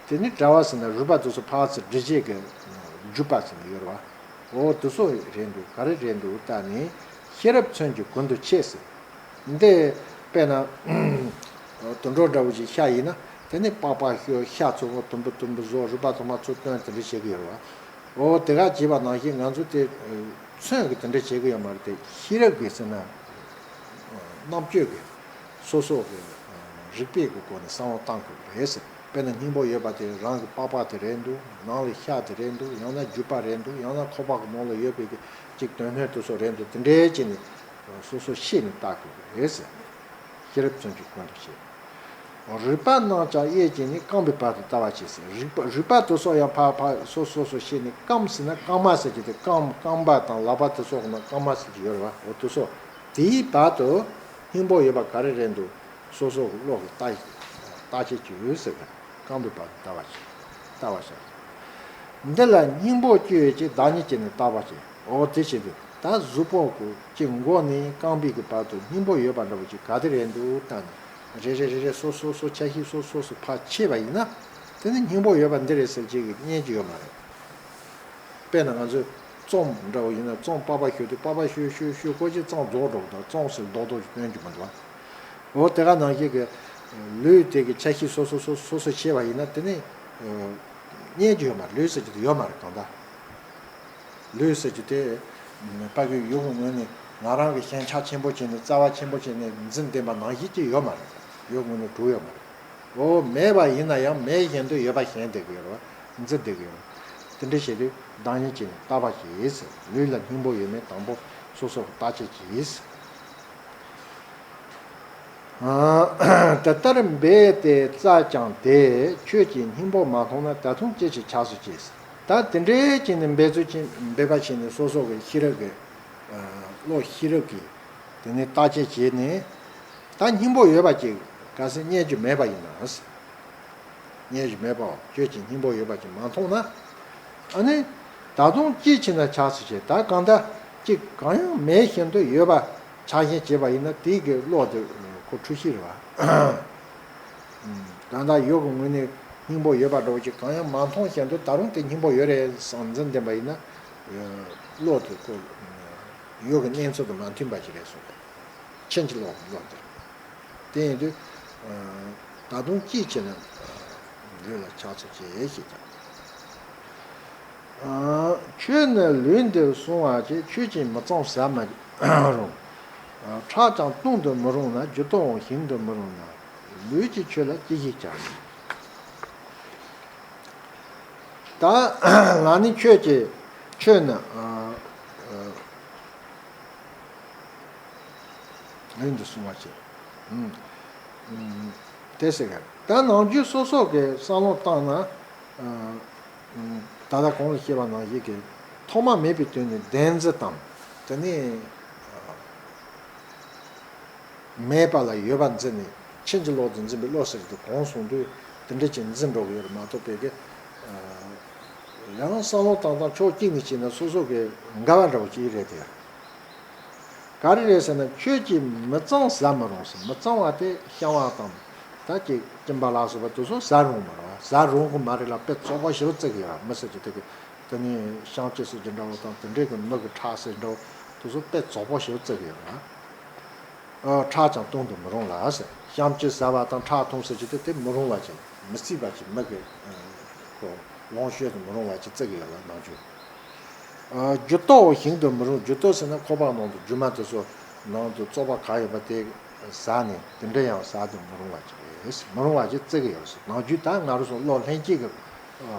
དེ་ནས་དྲ་བ་ཟེར་ན་རུས་པ་དེ་ཚོ་ཕར་ཚུར་སྒྲིལ་བྱེད་ཀྱི་རྒྱུད་པ་ཟེར་ནས་ཡོད་རེད་བ། འོ་དེ་ཚོ་རེད་འདུག་ག་རེ་རེད་འདུག་ལྟ་ནས། ཤེས་རབ་མཚོན་གྱིས་ཀུན་ཏུ་ཕྱེ་ཟེར། འདི་དཔེར་ན། དུད་འགྲོ་འདྲ་བོ་ཞིག་ཤ་ཡིན་ན། དེ་ནས་པགས་པ་བཤུས། ཤ་ཚོ་མོ་དུམ་བུ་དུམ་བུ་བཟོ། རུས་པ་ཚང་མ་ཚུར་བཏོན། དེ་འདྲ་བྱེད་ཀྱི་ཡོད་རེད་བ། འོ་དེ་ག་བྱས་པ་ནང་བཞིན་ང་ཚོ་དེ་མཚོན་གྱིས་དེ་འདྲ་བྱེད་ཀྱི་ཡོད་མ་རེད་དེ། ཤེས་རབ་ཀྱིས་ཟེར་ན། རྣམ་དཔྱོད་ཀྱིས་སོ་སོ་གི་རིག་པའི་གི་སྒོ་ནས་བསམ་བློ་བཏང་དགོས་ཀྱི་རེད་ཟེར། དཔེར་ན་སྙིང་པོ་ཡོད་པ་དེ་རང་གི་པགས་པ་དེ་རེད་འདུག་ནང་ལ་ཤ་དེ་རེད་འདུག་ཡང་ན་རྒྱུད་པ་རེད་འདུག་ཡང་ན་ཁོག་པ་གི་ནང་ལ་ཡོད་པའི་གི་ཅིག་དོན་སྣོད་དེ་ཚོ་རེད་འདུག་དེ་འདྲའི་བྱས་ནས་སོ་སོ་ཤེས་ནས་བལྟ་དགོས་ཀྱི་རེད་ཟེར། ཤེས་རབ་མཚོན་གྱིས་ཀུན་ཏུ་ཕྱེ། རུས་པ་རྣམས་ཀྱང་གཡས་བྱས་ནས། རྐང་པའི་བར་དུ་བལྟ་བར་གྱིས་ཟེར། རུས་པ་རུས་པ་དེ་ཚོ་ཡང་ཕར་ཕར་སོ་སོ་སོ་ཕྱེ་ནས། རྐང་ཟེར་ན་རྐང་མ་ཟེར་གྱི་དེ། རྐང་རྐང་པ་དང་ལག་པ་དེ་ཚོ་ནང་རྐང་མ་ཟེར་གྱི་ཡོད་རེད་བ། འོ་དེ་ཚོ། དེའི་བར་དུ་སྙིང་པོ་ཡོད་པ་ག་རེ་རེད་འདུག་སོ་སོ་གི་བློ་གིས་བལྟ་བརྟག་དཔྱད་ཅིག་ཡོད་ཟེར་གི། རྐང་པའི་བར་དུ་བལྟ་བར་བྱེད། བལྟ་བར་བྱ། འདི་ལ་སྙིང་པོ་ཅི་ཡོད་ཅེས། བདག་ཉིད་ཀྱིས་ནི་བརྟག་པར་བྱེད། འོ་དེ་བྱེད་དུས་ད་གཟུགས་པོ་གི་ཅིག་མགོ་ནས་རྐང་པའི་གི་བར་དུ་སྙིང་པོ་ཡོད་པ་འདྲ་བོ་ཅིག་ག་དེ་རེད་འདུག་བལྟས་ནས། རེ་རེ་རེ་རེ་སོ་སོ་སོ་ཆ་ཤས་སོ་སོ་སོ་ཕར་ཕྱེ་བ་ཡིན་ན། དེ་ནི་སྙིང་པོ་ཡོད་པ་འདི་རེད་ཟེར་ཅིག་གི་རྙེད་ཀྱི་ཡོད་མ་རེད། དཔེར་ན་ང་ཚོས་རྩོམ་འདྲ་བོ་ཡིན་ན། རྩོམ་པགས་པ་བཤུས་དུས་པགས་པ་བཤུས་བཤུས་བཤུས། ཁོ་ཅིག་རྩོམ་རྫོགས་འགྲོ་གི་འདུག་རྩོམ་ཟེར་རྡོག་རྡོག་ཅིག་སྟོན་རྒྱུ་མི་འདུག་འོ་དེ་ག་ནང་བཞིན་གྱི་ལུས་དེ་གི་ཆ་ཤས་སོ་སོ་སོ་སོ་སོ་ཕྱེ་བ་ཡིན་ན། དེ་ནི་རྙེད་རྒྱུ་ཡོད་མ་རེད། ལུས་ཟེར་རྒྱུ་དེ་ཡོད་མ་རེད་གང་ལྟར། ལུས་ཟེར་རྒྱུ་དེ་ ཕ་གི་ཡུལ་གྱི་ངོས་ནས་ང་རང་གི་ཞེན་ཆགས་ཆེན་པོ་བྱས་ནས་རྩ་བ་ཆེན་པོ་བྱས་ནས་འཛིན་བསྡད་པ་ནང་བཞིན་གྱི་ཡོད་མ་རེད། ཡུལ་ངོས་ནས་གྲུབ་ཡོད་མ་རེད། འོ་མེད་པ་ཡིན་ན་ཡང་མེད་བཞིན་དུ་ཡོད་པ་ཞེན་བསྡད་ཀྱི་ཡོད་རེད་བ། འཛིན་བསྡད་ཀྱི་ཡོད་རེད། དེ་འདྲ་བྱེད་དུས་བདག་ཉིད་ཀྱིས་བརྟག་པ་གྱིས། ལུས་ལ་སྙིང་པོ་ཡོད་མེད་དང་པོ་སོ་སོར་བརྟག་དཔྱད་གྱིས། དེ་ལྟར་འབད་དེ་བཙལ་ཀྱང་དེས་ཁྱོད་ཀྱི་སྙིང་པོ་མ་མཐོང་ན་ད་དུང་ཅི་ཕྱིར་འཆགས་སུ་སྐྱེས། ད་དེ་འདྲའི་ཅིག་ནི་འབད་རྩོལ་ཅིག་འབད་པ་བྱས་ནས་སོ་སོ་གི་ཤེས་རབ་ཀྱི་བློ་ཤེས་རབ་ཀྱིས་དེ་ནས་བརྟག་དཔྱད་བྱས་ནས་ད་སྙིང་པོ་ཡོད་པ་ཅིག་གལ་སྲིད་རྙེད་རྒྱུ་མེད་པ་ཡིན་ན། རྙེད་རྒྱུ་མེད་པའོ། ཁྱོད་ཀྱི་སྙིང་པོ་ཡོད་པ་ཅིག་མ་མཐོང་ན། ཨ་ནི། ད་དུང་ཅིའི་ཕྱིར་ན་འཆགས་སུ་སྐྱེས། ད་གང་ལྟར་ཅིག་གང་ཡང་མེད་བཞིན་དུ་ཡོད་པ་ཆགས་ཞེན་བྱས་པ་ཡིན་ན་དེའི་གི་བློ་དེ་ཁོ་འཁྲུལ་ཤེས་རེད་བ། གང་ལྟར་ཡུལ་གྱི་ངོས་ནས་སྙིང་པོ་ཡོད་པ་འདྲ་བོ་ཅིག་གང་ཡང་མ་མཐོང་བཞིན་དུ་ད་རུང་དེ་སྙིང་པོ་ཡོད་རེད་བསམ་འཛིན་བསྡད་པ་ཡིན་ན། བློ་དེ་ཁོ་ཡུལ་གྱི་གནས་ཚུལ་དང་མ་མཐུན་པ་ཞིག་རེད་གསུངས་པས། ཕྱིན་ཅི་ལོག་གི་བློ་དེ་རེད། དེ་ཡིན་དུས། ད་དུང་ཅིའི་ཕྱིར་ན་ལུས་ལ་འཆགས་སུ་སྐྱེས་ཞེས་ཀྱང་། ཁྱོད་ནི་ལུས་འདི་བསྲུང་བར་བྱེད། ཁྱོད་ཀྱིས་མི་གཙང་ཟ་མི་རུང་། ཁྲག་ཀྱང་བཏུང་དུ་མི་རུང་ན། རྒྱུ་དོའང་ཞིམ་དུ་མི་རུང་ན། ལུས་ཀྱིས་ཁྱོད་ལ་ཅི་ཞིག་བྱ། ད་ང་ནི་ཁྱོད་ཀྱི་ཁྱོད་ནི། ལུས་འདི་བསྲུང་བར་བྱེད། ཨུམ། ཨུམ། དེ་ཟེར་ག་ད་ནམ་རྒྱུན་སོ་སོ་གི་བསམ་བློ་བཏང་ན། ཨུམ། ད་ལྟ་གོང་ལ་བཤད་པ་ནང་བཞིན་གྱི་ཐོག་མ་མེད་པའི་དུས་ནས་བདེན་འཛིན་དང་། དེ་ནས་མེད་པ་ལ་ཡོད་པ་འཛིན་ནས་ཕྱིན་ཅི་ལོག་ཏུ་འཛིན་པའི་བློ་ཟེར་གྱི་འདུག་གོང་གསུངས་དུས་དེ་འདྲ་ཅིག་འཛིན་འགྲོ་གི་ཡོད་རེད་མ་གཏོགས་པའི་གི། ཡང་བསམ་བློ་བཏང་སྟངས་ཕྱོགས་གཅིག་ནས་བྱས་ན་སོ་སོ་གི་འགལ་བ་འདྲ་བོ་ཅིག་རེད་དེ། ག་རེ་རེད་ཟེར་ན་ཁྱོད་ཀྱིས་མི་གཙང་ཟ་མི་རུང་ཟེར། མི་གཙང་བ་དེ་བཤང་བ་དང་། ད་ཅིག་གཅིན་པ་ལ་སོགས་པ་དེ་ཚོ་ཟ་རུང་མ་རེད་བ། ཟ་རུང་གི་མ་རེད་ལ་དཔེ་བཙོག་པོ་ཞེ་པོ་བརྩི་གི་ཡོད་རེད། མི་ཟེར་གྱི་དེ་གི་དེ་ནི་བཤང་གཅི་ཟེར་གྱི་འདྲ་བོ་དང་དེ་འདྲའི་གི་མི་གི་ཁྲག་ཟེར་འདྲ་བོ་དེ་ཚོ་དཔེ་བཙོག་པོ་ཞེ་པོ་བརྩི་གི་ཡོད་རེད་བ། ཁྲག་ཀྱང་བཏུང་དུ་མི་རུང་ལ་ཟེར། བཤང་གཅི་ཟ་བ་དང་ཁྲག་འཐུང་ཟེར་གྱི་དེ་དེ་མི་རུང་བ་ཅིག་མི་སྲིད་པ་ཅིག་མི་གི་ཁོ་ལོངས་སྤྱོད་དུ་མི་རུང་བ་ཅིག་བརྩི་གི་ཡོད་ལ་ནང་ཆོས། རྒྱུ་དོའང་ཞིམ་དུ་མི་རུང་། རྒྱུ་དོ་ཟེར་ན་ཁོག་པ་ནང་དུ་རྒྱུ་མ་དེ་ཚོ་ནང་དུ་བཙོག་པ་ག་ཡོད་པ་དེ་ཟ་ནས་དེ་འདྲ་ཡང་ཟ་དུ་མི་རུང་བ་ཅིག་རེད། མི་རུང་བ་ཅིག་བརྩི་གི་ཡོད་ཟེར། ནང་རྒྱུ་ད་ང་རང་ཚོ་བློ་ལྷན་སྐྱེས་ཀྱི་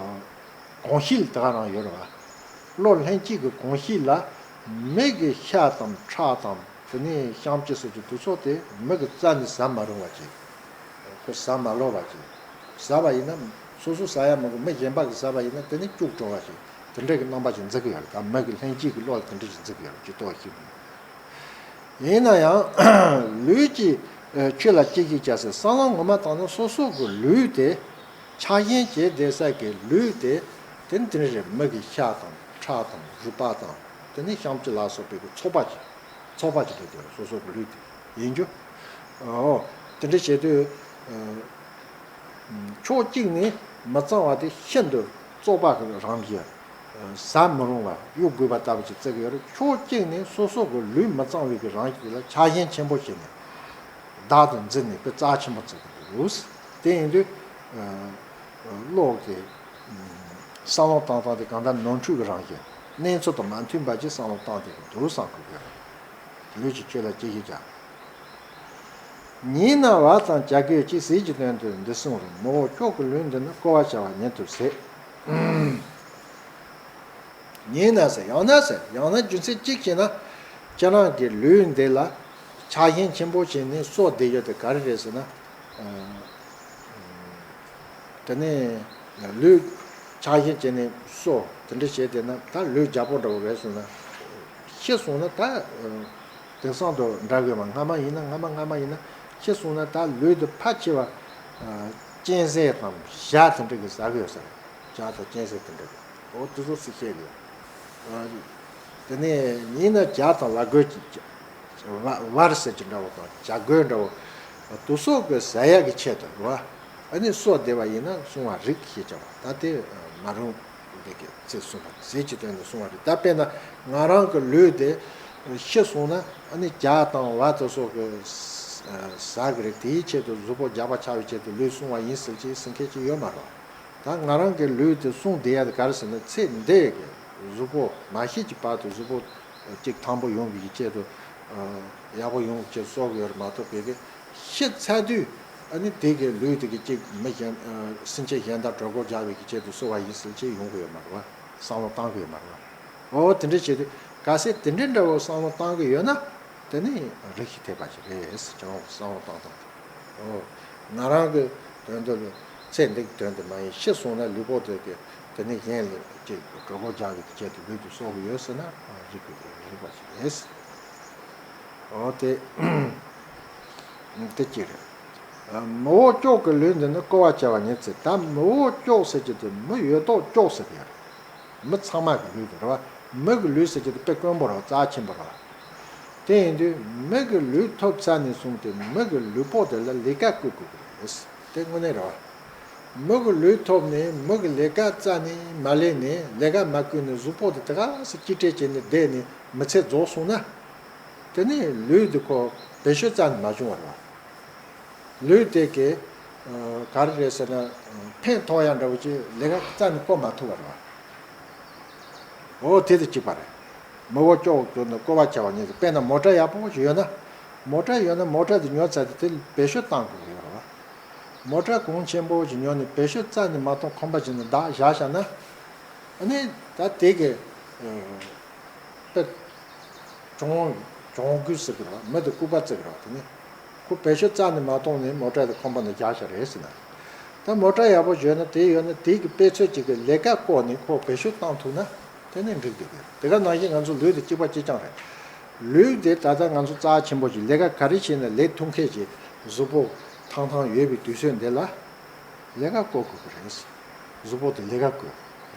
གོམས་གཤིས་ལ་དེ་ག་རང་ཡོད་རེད་བ། བློ་ལྷན་སྐྱེས་ཀྱི་གོམས་གཤིས་ལ་མི་གི་ཤ་དང་ཁྲག་དང་དེ་ནས་བཤང་གཅི་སོགས་ཀྱི་དུག་ཚོགས་དེ་མི་གི་རྩ་ནས་ཟ་མ་རུང་བ་ཅིག་ཁོ་ཟ་མ་ལོ་བ་ཅིག་ཟ་བ་ཡིན་ན་སོ་སོ་ཟ་ཡ་མི་དགོས། མི་གཞན་པ་གིས་ཟ་བ་ཡིན་ན་དེ་ནི་སྐྱུག་བྲོ་བ་ཞིག་དེ་འདྲ་གི་རྣམ་པ་ཞིག་འཛིན་གི་ཡོད་རེད། ད་མི་གི་ལྷན་སྐྱེས་ཀྱི་བློ་ལ་དེ་འདྲ་ཞིག་འཛིན་གི་ཡོད་རེད། ཇི་ལྟ་བ་ཞིག་ཡིན་ན་ཡང་ལུས་ཀྱིས་ཁྱོད་ལ་ཅི་ཞིག་བྱ་ཟེར། བསམ་བློ་ངོ་མ་བཏང་ན་སོ་སོ་གི་ལུས་དེ། ཆགས་ཞེན་བྱས་བསྡད་ས་གི་ལུས་དེ། དེ་ནི་དེ་ནི་རེད། མི་གི་ཤ་དང་ཁྲག་དང་རུས་པ་དང་དེ་ནི་བཤང་གཅི་ལ་སོགས་པའི་གི་ཚོགས་པ་ཅིག་ཚོགས་པ་ཅིག་རེད་དེ། སོ་སོ་གི་ལུས་དེ་ཡིན་རྒྱུ། ཨོ། དེ་འདྲ་བྱེད་དུས། ཕྱོགས་གཅིག་ནས་མི་གཙང་བ་དེ་ཤིན་ཏུ་བཙོག་པ་གི་རང་བཞིན། ཟ་མི་རུང་བ་གཡུག་དགོས་པ་ལྟ་བུ་ཅིག་བརྩི་གི་ཡོད་རེད། ཕྱོགས་གཅིག་ནས་སོ་སོ་གི་ལུས་མི་གཙང་བའི་གི་རང་བཞིན་ལ་ཆགས་ཞེན་ཆེན་པོ་བྱས་ནས་བདག་ཏུ་འཛིན་ནས་དཔེ་རྩ་ཆེན་པོ་བརྩི་གི་འདུག་དེ་ཡིན་དུས། བློ་གི་བསམ་བློ་བཏང་སྟངས་དེ་གང་ལྟར་ནོར་འཁྲུལ་གྱི་རང་བཞིན། གནས་ཚུལ་དང་མ་མཐུན་པ་ཅིག་བསམ་བློ་བཏང་བསྡད་ཀྱི་འདུག་བསམ་དགོས་ཀྱི་རེད། ལུས་ཀྱིས་ཁྱོད་ལ་ཅི་ཞིག་བྱ། ཉེས་ན་བ་དང་བྱ་རྒོད་ཀྱིས། ཟས་ཀྱི་དོན་དུ་འདི་གསུངས་རུང་། མི་འོ་ཁྱོད་ཀྱི་ལུས་འདི་ནི། བསྐོ་བར་བྱ་བ་ཉིད་དུ་ཟད། ཉེས་ན་ཟེར། ཡང་ན་ཟེར། ཡང་ན་རྒྱུ་མཚན་གཅིག་བྱས་ན། ཁྱེད་རང་གི་ལུས་འདི་ལ་ཆགས་ཞེན་ཆེན་པོ་བྱས་ནས་གསོ་བསྡད་ཡོད་དེ་ག་རེ་རེད་ཟེར་ན། དེ་ནས་ལུས་ཆགས་ཞེན་བྱས་ནས་གསོ་དེ་འདྲ་བྱས་བསྡད་ན་ད་ལུས་རྒྱལ་པོ་འདྲ་བོ་རེད་ཟེར་ན། ཤི་སོང་ན་ད་དེང་སང་དུ་འདྲ་དགོས་མ། སྔ་མ་ཡིན་ན་སྔ་མ་སྔ་མ་ཡིན་ན་ཤི་སོང་ན་ད་ལུས་དེ་ཕལ་ཆེ་བ་གཅན་གཟན་དང་བྱ་དེ་འདྲ་གིས་ཟ་གི་ཡོད་ས་རེད། བྱ་དང་གཅན་གཟན་དེ་འདྲ་གིས། འོ་དེ་ཚོ་སུས་བཤད་གི་ཡོད། དེ་ནས་ཡིན་ན་བྱ་དང་ལ་རྒོད་ཀྱི་བ་བར་ཟེར་གྱི་འདྲ་བོ་དང་བྱ་རྒོད་འདྲ་བོ་དེ་ཚོ་གི་ཟ་ཡག་གི་ཆེད་དུ་རེད་བ། ཨ་ནི་གསོ་བདེ་བ་ཡིན་ན་བསྲུང་བ་རིགས་ཞེས་བྱ་བ་ད་དེ་མ་རུང་། འདི་གི་ཚེ་གསུངས་པ་ཟས་ཀྱི་དོན་དུ་བསྲུང་བ་རེད། ད་དཔེར་ན་ང་རང་གི་ལུས་དེ་ཤི་སོང་ན་ཨ་ནི་བྱ་དང་བ་དེ་ཚོ་གི་ཟ་གི་རེད། དེའི་ཆེད་དུ་གཟུགས་པོ་རྒྱགས་པ་ཆགས་པའི་ཆེད་དུ་ལུས་བསྲུང་བ་ཡིན་ཟེར་གྱི་ཟེར་མཁན་ཅིག་ཡོད་མ་རེད། ད་ང་རང་གི་ལུས་དེ་བསྲུང་བསྡད་ཡ་དེ་ག་རེ་ཟེར་ན་ཚེ་འདི་གི་གཟུགས་པོ་མ་ཤི་གི་བར་དུ་གཟུགས་པོ་ གཅིག་ཐང་པོ་ཡོང་བའི་ཆེད་དུ། ཡག་པོ་ཡོང་བའི་ཆེད་དུ་གསོག་གི་ཡོད་རེད་མ་གཏོགས། བོད་སྐད་ཤི་ཚར་དུས་ཨ་ནི་དེ་གི་ལུས་དེ་གི་གཅིག་མི་གཞན་སེམས་ཅན་གཞན་དང་གྲོད་ཁོག་རྒྱགས་པའི་ཆེད་དུ་གསོ་བ་ཡིན་ཟེར་ཅིག་ཡོང་གི་ཡོད་མ་རེད་བ། བསམ་བློ་བཏང་གི་ཡོད་མ་རེད་བ། འོ་དེ་འདྲ་བྱས་དུས་གལ་སྲིད་དེ་འདྲ་འདྲ་བོ་བསམ་བློ་བཏང་གི་ཡོད་ན། དེ་ནི་རིགས་ཤིག་འཐད་པ་ཞིག་རེད་ཟེར་ཀྱང་བསམ་བློ་བཏང་དང་། འོ། ང་རང་གི་དོན་དུ་ལ་ཚེ་འདི་གི་དོན་དུ་མ་ཡིན། ཤི་སོང་ན་ལུས་པོ་དེ་གི་དེ་ནི་གཞན་ལ་ཅིག་གྲོད་ཁོག་རྒྱགས་ཀྱི་ཆེད་དུ་ལུས་དེ་གསོག་གི་ཡོད་ཟེར་ན་རིགས་ཀྱི་རིགས་པ་ཞིག་རེད། འོ་དེ་དེ་གཅིག་རེད། མི་འོག་ཅོག་གི་ལུས་འདི་ནི་བསྐོ་བ་བྱ་བ་ཉིད་ཟེར། ད་མི་འོག་ཅོག་ཟེར་གྱི་དེ་མི་ཡོད་དོ་ཅོག་ཟེར་གྱི་ཡོད་རེད། མི་ཚང་མ་གི་ལུས་དེ་རེད་བ། མི་གི་ལུས་ཟེར་གྱི་དེ་དཔེ་དཀོན་པོ་རེད་བ། རྩ་ཆེན་པོ་རེད་བ། དེ་ཡིན་དུས་མི་གི་ལུས་ཐོབ་ཚར་ནས་བཟུང་སྟེ་མི་གི་ལུས་པོ་དེ་ལ་ལས་ཀ་བསྐུལ་དགོས་ཀྱི་རེད། དེ་དངོས་གནས་རེད་བ། མི་གི་ལུས་ཐོབ་ནས་མི་གི་ལས་ཀ་རྩ་ནས་མ་ལས་ནས་ལས་ཀ་མ་བསྐུལ་ནས་གཟུགས་པོ་དེ་དེ་ག་སེ་གཅིག་སྤྲད་བྱས་ནས་བསྡད་ནས་མི་ཚེ་རྫོགས་སོང་ན། དེ་ནས་ལུས་དེ་ཁོ་བེད་སྤྱོད་རྩ་ནས་མ་བྱུང་བ་རེད་བ། ལུས་དེ་གས། ཨ། ག་རེ་རེད་ཟེར་ན། ཨ། ཕན་ཐོགས་ཡ་འདྲ་བོ་ཅིག་ལས་ཀ་རྩ་ནས་བསྐོ་མ་ཐུབ་པ་རེད་བ། འོ་དེ་དང་གཅིག་པ་རེད། མི་འོག་ཅོག་གི་ནི་བསྐོ་བ་བྱ་བ་ཉིད་ཟེར། དཔེར་ན་མོ་ཊ་ཡག་པོ་ཞིག་ཡོད་ན། མོ་ཊ་ཡོད་ན་མོ་ཊ་དེ་ཉོ་ཚར་དུས་དེ་བེད་སྤྱོད་བཏང་དགོས་ཀྱི་ཡོད་རེད་བ། མོ་ཊ་གོང་ཆེན་པོ་ཞིག་ཉོས་ནས་བེད་སྤྱོད་རྩ་ནས་མ་གཏོང་ཁང་པ་ཞིག་ནང་བཞག་བཞག་བཞག་ན། ཨ་ནི་ད་དེ་གི། ཨ། དཔེ། གྱོང་། གྱོང་གུན་ཟེར་གི་རེད་བ། མི་དེ་ལྐུགས་པ་བརྩི་གི་རེད་བ། དེ་ནི་ཁོ་བེད་སྤྱོད་རྩ་ནས་མ་གཏོང་ནས་མོ་ཊ་དེ་ཁང་པ་ནང་བཞག་བཞག་རེད་ཟེར་ན། ད་མོ་ཊ་ཡག་པོ་ཞིག་ཡོད་ན་དེ་ཡོད་ན་དེ་གི་དཔེ་ཚོད་ཅིག་གི་ལས་ཀ་བསྐོ་ནས་ཁོ་བེད་སྤྱོད་བཏང་ཐུབ་ན་དེ་ནི་འགྲིག་གི་རེད། དེ་ག་ནང་བཞིན་ང་ཚོ་ལུས་དེ་གཅིག་པ་གཅིག་རྐྱང་རེད། ལུས་དེ་ད་ལྟ་ང་ཚོ་རྩ་ཆེན་པོ་ཞིག་ལས་ཀ་ག་རེ་བྱས་ན་ལས་ཐུབ་མཁན་ཞིག་གཟུགས་པོ་ཐང་ཐང་ཡོད་པའི་དུས་ཚོད་འདི་ལ། ལས་ཀ་བསྐོ་དགོས་ཀྱི་རེད། གཟུགས་པོ་དེ་ལས་ཀ་བསྐོ།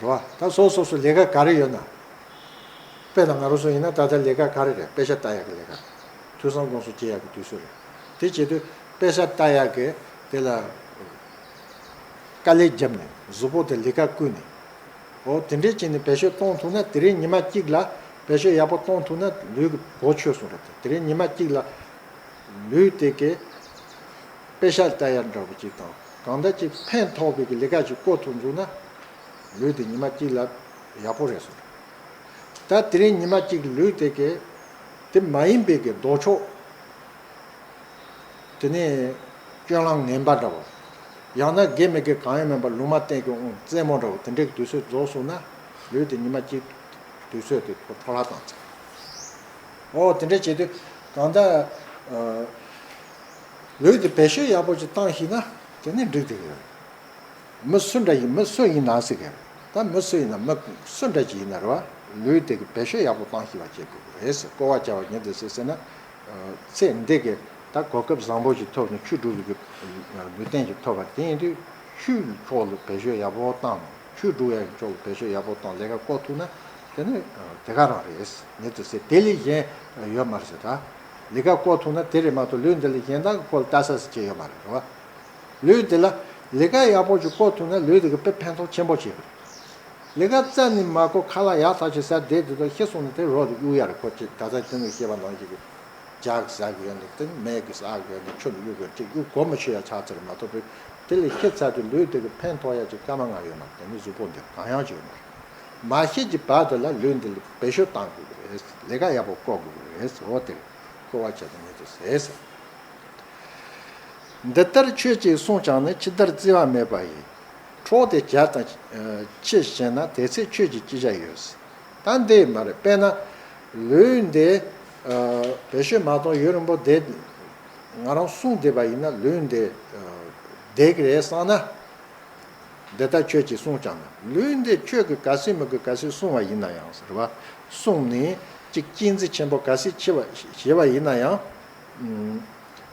རེད་བ། ད་སོ་སོ་སོ་ལས་ཀ་ག་རེ་ཡོད་ན། དཔེར་ན་ང་རང་ཚོ་ཡིན་ན་ད་ལྟ་ལས་ཀ་ག་རེ་རེད། པེ་ཤ་ལྟ་ཡག་གི་ལས་ཀ། ཐོས་བསམ་སྒོམ་གསུམ་བྱེད་ཡག་གི་དུས་ཚོད་རེད། དེ་བྱེད་དུས་པེ་ཤ་ལྟ་ཡག་གི་དེ་ལ་དཀའ་ལས་བརྒྱབ་ནས་གཟུགས་པོ་དེ་ལས་ཀ་བསྐུལ་ནས། འོ་དེ་འདྲས་བྱས་ནས་བེད་སྤྱོད་གཏོང་ཐུབ་ན། དེ་རིང་ཉི་མ་གཅིག་ལ་བེད་སྤྱོད་ཡག་པོ་གཏོང་ཐུབ་ན་ལུས་ཀྱི་གོ་ཆོད་སོང་རེད། དེ་རིང་ཉི་མ་གཅིག་ལ་ལུས་དེ་གའི་པེ་ཤ་ལྟ་ཡག་འདྲ་བོ་ཅིག་དང་གང་འདྲ་ཅིག་ཕན་ཐོགས་པའི་གི་ལས་ཀ་ཅིག་བསྐོ་ཐུབ་འདུག་ན། ལུས་དེ་ཉི་མ་གཅིག་ལ་ཡག་པོ་རེད་ཟེར། ད་དེ་རིང་ཉི་མ་གཅིག་ལུས་དེ་གའི་དེ་མ་ཡིན་པའི་གི་ལྡོག་ཕྱོགས། དེ་ནས་སྤྱོད་ལམ་ངན་པ་འདྲ་བོ། ཡང་ན་དགེ་མི་དགེ་གང་ཡང་མིན་པ་ལུང་མ་བསྟན་གྱི་དབང་རྩེད་མོ་འདྲ་བོ་དེ་འདྲའི་དུས་ཚོད་རྫོགས་སོང་ན། ལུས་དེ་ཉི་མ་གཅིག་དུས་ཚོད་དེ་ཁོ་འཕྲོ་བརླག་བཏང་ཚར། འོ་དེ་འདྲ་བྱེད་དུས་གང་ལྟར། ཨ། ལུས་དེ་བེད་སྤྱོད་ཡག་པོ་ཅིག་བཏང་ཤེས་ན་དེ་ནི་འགྲིག་བསྡད་ཀྱི་ཡོད། མི་སུ་འདྲ་ཡིན། མི་སུ་ཡིན་ན་ཟེར་གི། ད་མི་སུ་ཡིན་ན་མི་སུ་འདྲ་ཅིག་ཡིན་ན་རེད་བ། ལུས་དེ་གི་བེད་སྤྱོད་ཡག་པོ་བཏང་ཤེས་པ་བྱེད་དགོས་ཀྱི་རེད་ཟེར། བསྐོ་བ་བྱ་བ་ཉིད་དུ་ཟེར་ཟེར་ན། ཚེ་འདི་གི་ད་གོ་སྐབས་བཟང་པོ་ཞིག་ཐོབ་ནས་ཆོས་སྒྲུབ་པའི་གི་ལུས་རྟེན་ཞིག་ཐོབ་པ་དེ་ཡིན་དུས་ཆོས་ཕྱོགས་ལ་བེད་སྤྱོད་ཡག་པོ་བཏང་། ཆོས་སྒྲུབ་ཡག་ཕྱོགས་ལ་བེད་སྤྱོད་ཡག་པོ་བཏང་ལས་ཀ་བསྐོ་ཐུབ་ན་དེ་ནི་དེ་ག་རང་རེད་ཉིད་དུ་ཟེར། དེ་ལས་གཞན་ཡོད་མ་རེད་ཟེར། ད་ལས་ཀ་བསྐོ་ཐུབ་ན་དེ་རེད་མ་གཏོགས་ལུས་འདི་ལས་གཞན་དག་གི་སྐོར་ལ་ལྟ་ས་ཟེར་ཅིག་ཡོད་མ་རེད། རེད་བ། ལུས་འདི་ལ་ལས་ཀ་ཡག་པོ་ཞིག་བསྐོ་ཐུབ་ན་ལུས་འདི་གི་དཔེ་ཕན་ཐོགས་ཆེན་པོ་བྱེད་ཀྱི་རེད། ལས་ཀ་རྩ་ནས་མ་བསྐོ་ཁ་ལག་ཡག་ཐག་ཆོད་ཟ་བསྡད་དེ་དང་ཤི་སོང་ན་དེ་རོ་དེ་གཡུག་ཡ་རེད། ཁོ་ཅིག་ད་ལྟ་དེ་ནས་བཤད་པ་ནང་བཞིན་གྱི་ཇག་ཟ་གི་ཡོད་ནི་དེ་ནི་མེད་གི་ཟ་གི་ཡོད་ནི་ཆུ་ནི་གཡུག་གི་ཅིག་གཡུག་གོ་མི་ཆོད་ཡ་ཆགས་ཚར་མ་གཏོགས་པའི་དེ་ལས་ཤི་ཚར་དུས་ལུས་དེ་གི་ཕན་ཐོགས་ཡ་ཅིག་སྐར་མ་ལྔ་ཡོད་མ་རེད། དེ་ནི་གཟུགས་པོ་འདི་གང་ཡང་ཅིག་ཡོད་མ་རེད། མ་ཤི་གི་བར་དུ་ལ་ལུས་འདི་ལ་བེད་སྤྱོད་བཏང་དགོས་ཀྱི་རེད། ལས་ཀ་ཡག་པོ་བསྐོ་དགོས་ཀྱི་རེད། འོ་དེ་བསྐོ་བ་བྱ་དུ་མི་དུ་ཟེར། འདི་ལྟར་ཁྱོད་ཀྱིས་བསྲུངས་ཀྱང་ནི། ཕྱི་བདར་བརྩི་བ་མེད་པ་ཡིས། འཕྲོག་སྟེ་བྱ་དང་ཕྱི་བྱེད་ན། དེ་ཚེ་ཁྱོད་ཀྱི་ཅི་བྱ་ཡོད། ད་འདི་མ་རེད། དཔེར་ན་ལུས་འདི་བེད་སྤྱོད་མ་གཏོང་ཡུན་རིང་པོ་བསྡད། ང་རང་བསྲུངས་བསྡད་པ་ཡིན་ན་ལུས་འདི་བསྡད་ཀྱི་རེད་བསམ་ན། འདི་ལྟར་ཁྱོད་ཀྱིས་བསྲུངས་ཀྱང་ན། ལུས་འདི་ཁྱོད་ཀྱིས་གལ་སྲིད་མི་དགོས་གལ་སྲིད་བསྲུངས་པ་ཡིན་ན་ཡང་ཟེར་བ། བསྲུངས་ནས་ཅིག་གཅེས་འཛིན་ཆེན་པོ་གལ་སྲིད་བྱས་པ་བྱས་པ་ཡིན་ན་ཡང་།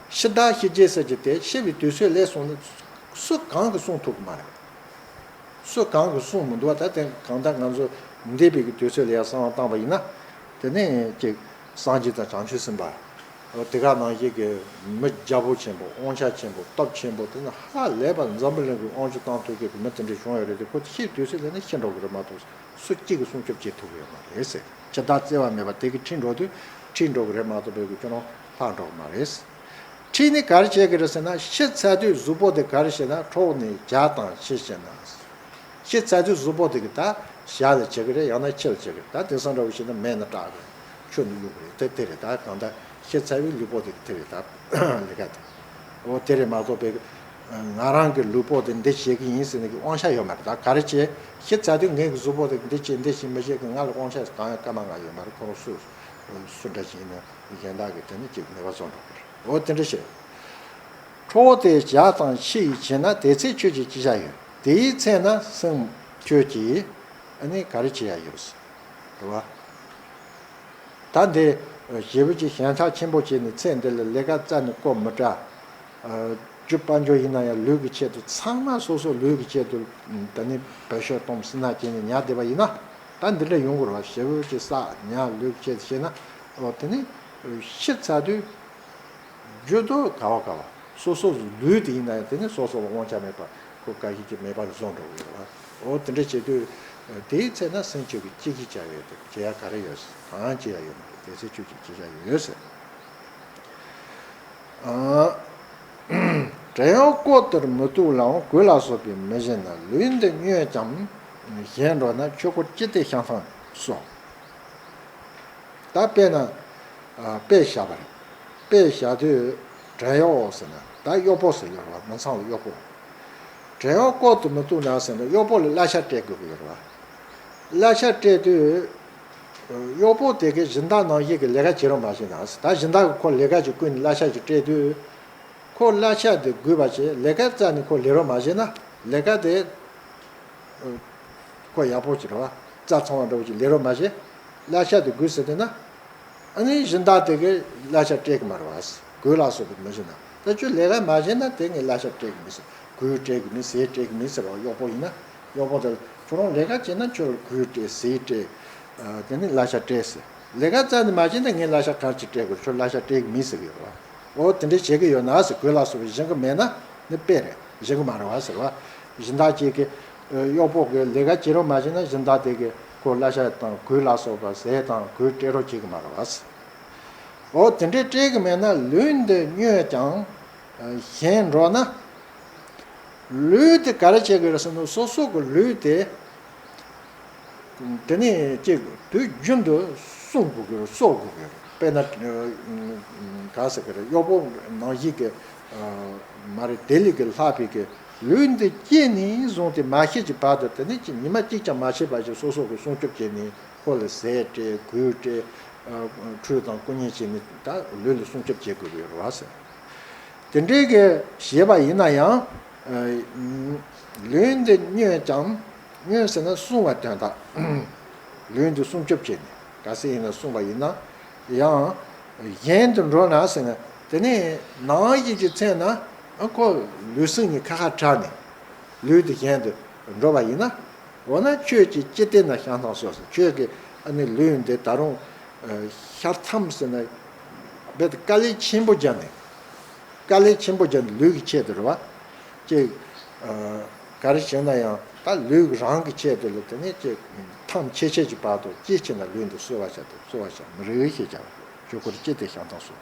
ཕྱི་བདར་ཕྱི་བྱེད་ཟེར་གྱི་དེ་ཤི་བའི་དུས་ཚོད་སླེབས་སོང་ན་སུ་གང་གིས་བསྲུང་ཐུབ་ཀྱི་མ་རེད། སུ་གང་གིས་བསྲུང་མི་འདུག་བ། ད་དེ་གང་ལྟར་ང་ཚོ་འདས་པའི་གི་དུས་ཚོད་ལ་ཡང་བསམ་བློ་བཏང་པ་ཡིན་ན། དེ་ནས་ཅིག་སངས་རྒྱས་དང་བྱང་ཆུབ་སེམས་དཔའ། འོ་དེ་ག་ནང་བཞིན་གྱི་མི་རྒྱལ་པོ་ཆེན་པོ་དབང་ཆ་ཆེན་པོ་སྟོབས་ཆེན་པོ་དེ་ནི་ཧ་ལས་པ་འཛམ་བུ་གླིང་གི་དབང་ཆ་བཏང་ཐུབ་མཁན་གྱི་མི་དེ་འདྲ་བྱུང་ཡོད་རེད་དེ། ཁོ་ཤི་དུས་ཚོད་ལ་ནི་ཤི་འགྲོ་གི་རེད་མ་གཏོགས་སུ་གཅིག་གིས་སྲུང་སྐྱོབ་བྱེད་ཐུབ་ཀྱི་ཡོད་མ་རེད་ཟེར། ཕྱི་བདར་བརྩི་བ་མེད་པ་དེ་གིས་ཁྲིད་འགྲོ་དུས་ཁྲིད་འགྲོ་གི་རེད་མ་གཏོགས་བོད་ཀྱི་ཁྱོད་རང་ལྷག་འགྲོ་གི་མ་རེད། ཁྲིད་ནི་ག་རེ་བྱེད་ཀྱི་རེད་ཟེར་ན། ཤི་ཚར་དུས་གཟུགས་པོ་དེ་ག་རེ་བྱེད་ན། འཕྲོག་ནས་བྱ་དང་ཕྱི་བྱེད་ན། ཤི་ཚར་དུས་གཟུགས་པོ་དེ་གིས་ད་བྱ་ལ་བྱེད་ཀྱི་རེད། ཡང་ན་ཕྱི་ལ་བྱེད་ཀྱི་རེད། ད་དེང་སང་འདྲ་བོ་བྱས་ན་མེ་ནང་སྐྲག་གི་རེད། ཆོས་ནི་ཡོད་རེད། དེ་དེ་རེད། ད་གང་ལྟར་ཤི་ཚར་བའི་ལུས་པོ་དེ་དེ་རེད། ད་ལས་ཀ་དེ། འོ་དེ་རེད་མ་གཏོགས་པའི་ང་རང་གི་ལུས་པོ་དེ་འདི་བྱེད་ཀྱི་ཡིན་ཟེར་ནས་ཀྱི་དབང་ཆ་ཡོད་མ་རེད། ད་ག་རེ་བྱེད། ཤི་ཚར་དུས་ངའི་གི་གཟུགས་པོ་དེ་འདི་བྱེད་འདི་བྱེད་མི་བྱེད་ཀྱི་ང་ལ་དབང་ཆ་གང་ཡང་སྐར་མ་ང་ཡོད་མ་རེད། ཁོ་རང་སུ་སུ་འདྲ་ཞིག་ཡིན་ན་གཞན་དག་གི་དེ་ནི་ཅིག་ནུས་པ་བཟོ་འགྲོ་གི་རེད། འོ་དེ་འདྲ་བྱེད། ཁྲོ་བོ་དེ་ཞག་དང་ཕྱི་ཡི་བྱེད་ན་དེ་ཚེ་ཁྱོད་ཀྱིས་ཅི་བྱ་ཡོད། དེའི་ཚེ་ན་སེམས་ཁྱོད་ཀྱིས་ཨ་ནི་ག་རེ་བྱེད་ཡ་ཡོད། རེད་བ། ད་འདི་ཞེ་པོ་ཅིག་ཞེན་ཆགས་ཆེན་པོ་བྱས་ནས་ཚེ་འདི་ལ་ལས་ཀ་རྩ་ནས་བཀོལ་མི་དྲ། རྒྱུ་དཔལ་འབྱོར་ཡིན་ན་ཡང་ལུས་ཀྱི་ཆེད་དུ་ཚང་མ་སོ་སོ་ལུས་ཀྱི་ཆེད་དུ་ད་ནི་བེད་སྤྱོད་གཏོང་སྲིད་ན་བྱས་ནས་ཉལ་བསྡད་པ་ཡིན་ན། ད་འདི་འདྲ་ཡོང་གི་རེད་བ། ཞེ་པོ་ཅིག་བསགས་ཉལ་ལུས་ཀྱི་ཆེད་དུ་བྱས་ན། འོ་དེ་ནི་ཤི་ཚར་དུས། རྒྱུ་དུ་ག་བ་ག་བ་སོ་སོ་ལུས་དེ་ཡིན་ན་ཡང་དེ་ནི་སོ་སོ་ལ་དབང་ཆ་མེད་པ་ཁོ་ག་ཞིག་གི་མེད་པར་བཟོ་འགྲོ་གི་ཡོད་ལ། འོ་དེ་འདྲ་བྱེད་དུས་དེའི་ཚེ་ན་སེམས་ཁྱོད་ཀྱིས་ཅི་ཞིག་བྱ་ཡོད་དེ་བྱེད་ཡ་ག་རེ་ཡོད་གང་བྱེད་ཡ་ཡོད་མ་རེད། དེ་ཚེ་ཁྱོད་ཀྱིས་ཅི་བྱ་ཡོད་ཟེར། བྲན་གཡོག་ལྐོག་ཏུ་མི་གཏུགས་ལའང་གོས་ལ་སོགས་པས་མི་བཞེད་ན་ལུས་འདི་བསྙོན་ཀྱང་གཞན་འགྲོ་ན་ཆོས་འཁོར་ཅི་སྟེ་བཤམས་སྟངས་སོ། ད་དཔེར་ན། དཔེ་བཞག་པ་རེད། དཔེ་བཞག་དུས་བྲན་གཡོག་ཟེར་ན་ད་གཡོག་པོ་ཟེར་ཡོད་རེད་བ། མི་ཚང་ལ་གཡོག་པོ། བྲན་གཡོག་ལྐོག་ཏུ་མི་གཏུགས་ན་ཟེར་ན་གཡོག་པོ་ལ་གླ་ཆ་སྤྲད་དགོས་ཀྱི་ཡོད་རེད་བ། གླ་ཆ་སྤྲད་དུས། གཡོག་པོ་དེ་གའི་སྦྱིན་བདག་ནང་བཞིན་གྱི་ལས་ཀ་བྱེད་རོགས་མ་བྱེད་ན། ད་སྦྱིན་བདག་གིས་ཁོ་ལས་ཀ་ཅིག་བསྐུལ་ནས་གླ་ཆ་ཅིག་སྤྲད་དུས། ཁོ་གླ་ཆ་དེ་དགོས་པ་བྱས་ལས་ཀ་རྩ་ནས་ཁོ་ལས་རོགས་མ་བྱེད་ན་ལས་ཀ་དེ། ཁོ་ཡག་པོ་ཅིག་རེད་བ། རྩ་ཚང་བ་འདྲ་བོ་ཅིག་ལས་རོགས་མ་བྱེད། གླ་ཆ་དེ་དགོས་ཟེར་དེ་ན། ཨ་ནི་སྦྱིན་བདག་དེ་གའི་གླ་ཆ་སྤྲད་གི་མ་རེད་བ། གོས་ལ་སོགས་པའི་མི་བཞེད་ན། ད་ཁྱོད་ལས་ཀ་མ་བྱེད་ན་དེ་ངས་གླ་ཆ་སྤྲད་གི་མིན་ཟེར། གོས་སྤྲད་གི་མིན། ཟས་སྤྲད་གི་མིན་ཟེར་བ། གཡོག་པོ་ཡིན་ན་གཡོག་པོ་དེ་ལ་ཁྱོད་རང་ལས་ཀ་བྱེད་ན་ཁྱོད་གོས་སྤྲད། ཟས་སྤྲད། དེ་ནི་གླ་ཆ་སྤྲད་ཟེར། ལས་ཀ་རྩ་ནས་མ་བྱེད་ན་ངས་གླ་ཆ་ག་རེ་ཅིག་སྤྲད་དགོས། ཁྱོད་གླ་ཆ་སྤྲད་གི་མིན་ཟེར་གི་ཡོད་རེད་བ། འོ་དེ་འདྲ་བྱེད་གི་ཡོད་ན་ཟེར། གོས་ལ་སོགས་པའི་བཞེད་གི་མེད་ན་ནི་དཔེ་རེད། བཞེད་གི་མ་རེད་བ་ཟེར་བ། སྦྱིན་བདག་ཅིག་གིས་གཡོག་པོ་གིས་ལས་ཀ་བྱེད་རོགས་མ་བྱེད་ན་སྦྱིན་བདག་དེ་གིས་ཁོ་གླ་ཆ་དང་གོས་ལ་སོགས་པ་ཟས་དང་གོས་སྤྲད་རོགས་བྱེད་གི་མ་རེད་བ་ཟེར། འོ་དེ་འདྲའི་སྤྲད་གི་མེད་ན་ལུས་འདི་བསྙོན་ཀྱང་གཞན་འགྲོ་ན། ལུས་དེ་ག་རེ་བྱེད་དགོས་རེད་ཟེར་ན་སོ་སོ་གི་ལུས་དེ། དེ་ནས་ཅིག་དུས་རྒྱུན་དུ་སྲུང་དགོས་ཀྱི་རེད། གསོ་དགོས་ཀྱི་རེད། དཔེར་ན། ག་ཟེར་གི་རེད། གཡོག་པོ་ནང་བཞིན་གྱི། མ་རེད། དེ་ལས་ཀྱི་ལྷག་པའི་གི་ལུས་འདི་སྐྱེས་ནས་བཟུང་སྟེ་མ་ཤི་གི་བར་དུ་དེ་ནས་ཅིག་ཉི་མ་གཅིག་ཀྱང་མ་ཤི་བ་ཞིག་སོ་སོ་གི་སྲུང་སྐྱོབ་བྱས་ནས་ཁོ་ལ་ཟས་སྤྲད། གོས་སྤྲད། ཁྲུས་དང་སྐུ་མཉེ་བྱས་ནས་ད་ལུས་ལ་སྲུང་སྐྱོབ་བྱེད་དགོས་ཀྱི་ཡོད་རེད་བ་ཟེར། དེ་འདྲའི་གི་བྱས་པ་ཡིན་ན་ཡང་། ལུས་འདི་བསྙོན་ཀྱང་། བསྙོན་ཟེར་ན་སྲུང་བ་དོན་དག་ལུས་འདི་སྲུང་སྐྱོབ་བྱས་ནས་ག་ཚད་ཡིན་ན་སྲུང་བ་ཡིན་ན་ཡང་། གཞན་དུ་འགྲོ་ན་ཟེར་ན་དེ་ནས་ནང་བཞིན་གྱི་ཚེ་ན་ཁོ་ལུས་ཟུངས་གཉིས་ཁ་ཁ་བྲལ་ནས་ལུས་འདི་གཞན་དུ་འགྲོ་བ་ཡིན་ན། འོ་ན་ཁྱོད་ཀྱིས་ཅི་སྟེ་ན་བཤམས་སྟངས་སོ་ཟེར། ཁྱོད་ཀྱིས་ཨ་ནི་ལུས་འདི་ད་རུང་ཤ་ཐམ་ཟེར་ན་རྦད་དེ་དཀའ་ལས་ཆེན་པོ་བརྒྱབ་ནས། དཀའ་ལས་ཆེན་པོ་བརྒྱབ་ནས་ལུས་ཀྱི་ཆེད་དུ་རེད་བ། ཅིག་ག་རེ་བྱས་ན་ཡང་ད་ལུས་རང་གི་ཆེད་དུ་ལ་དེ་ནས་ཅིག་ཐམས་ཅད་ཆད་ཀྱི་བར་དུ་ཅི་བྱས་ན་ལུས་འདི་གསོ་བ་བྱ་དང་གསོ་བ་བྱ་མི་རིགས་ཞེས་བྱ་བ་ཆོས་འཁོར་ཅི་སྟེ་བཤམས་སྟངས་སོ།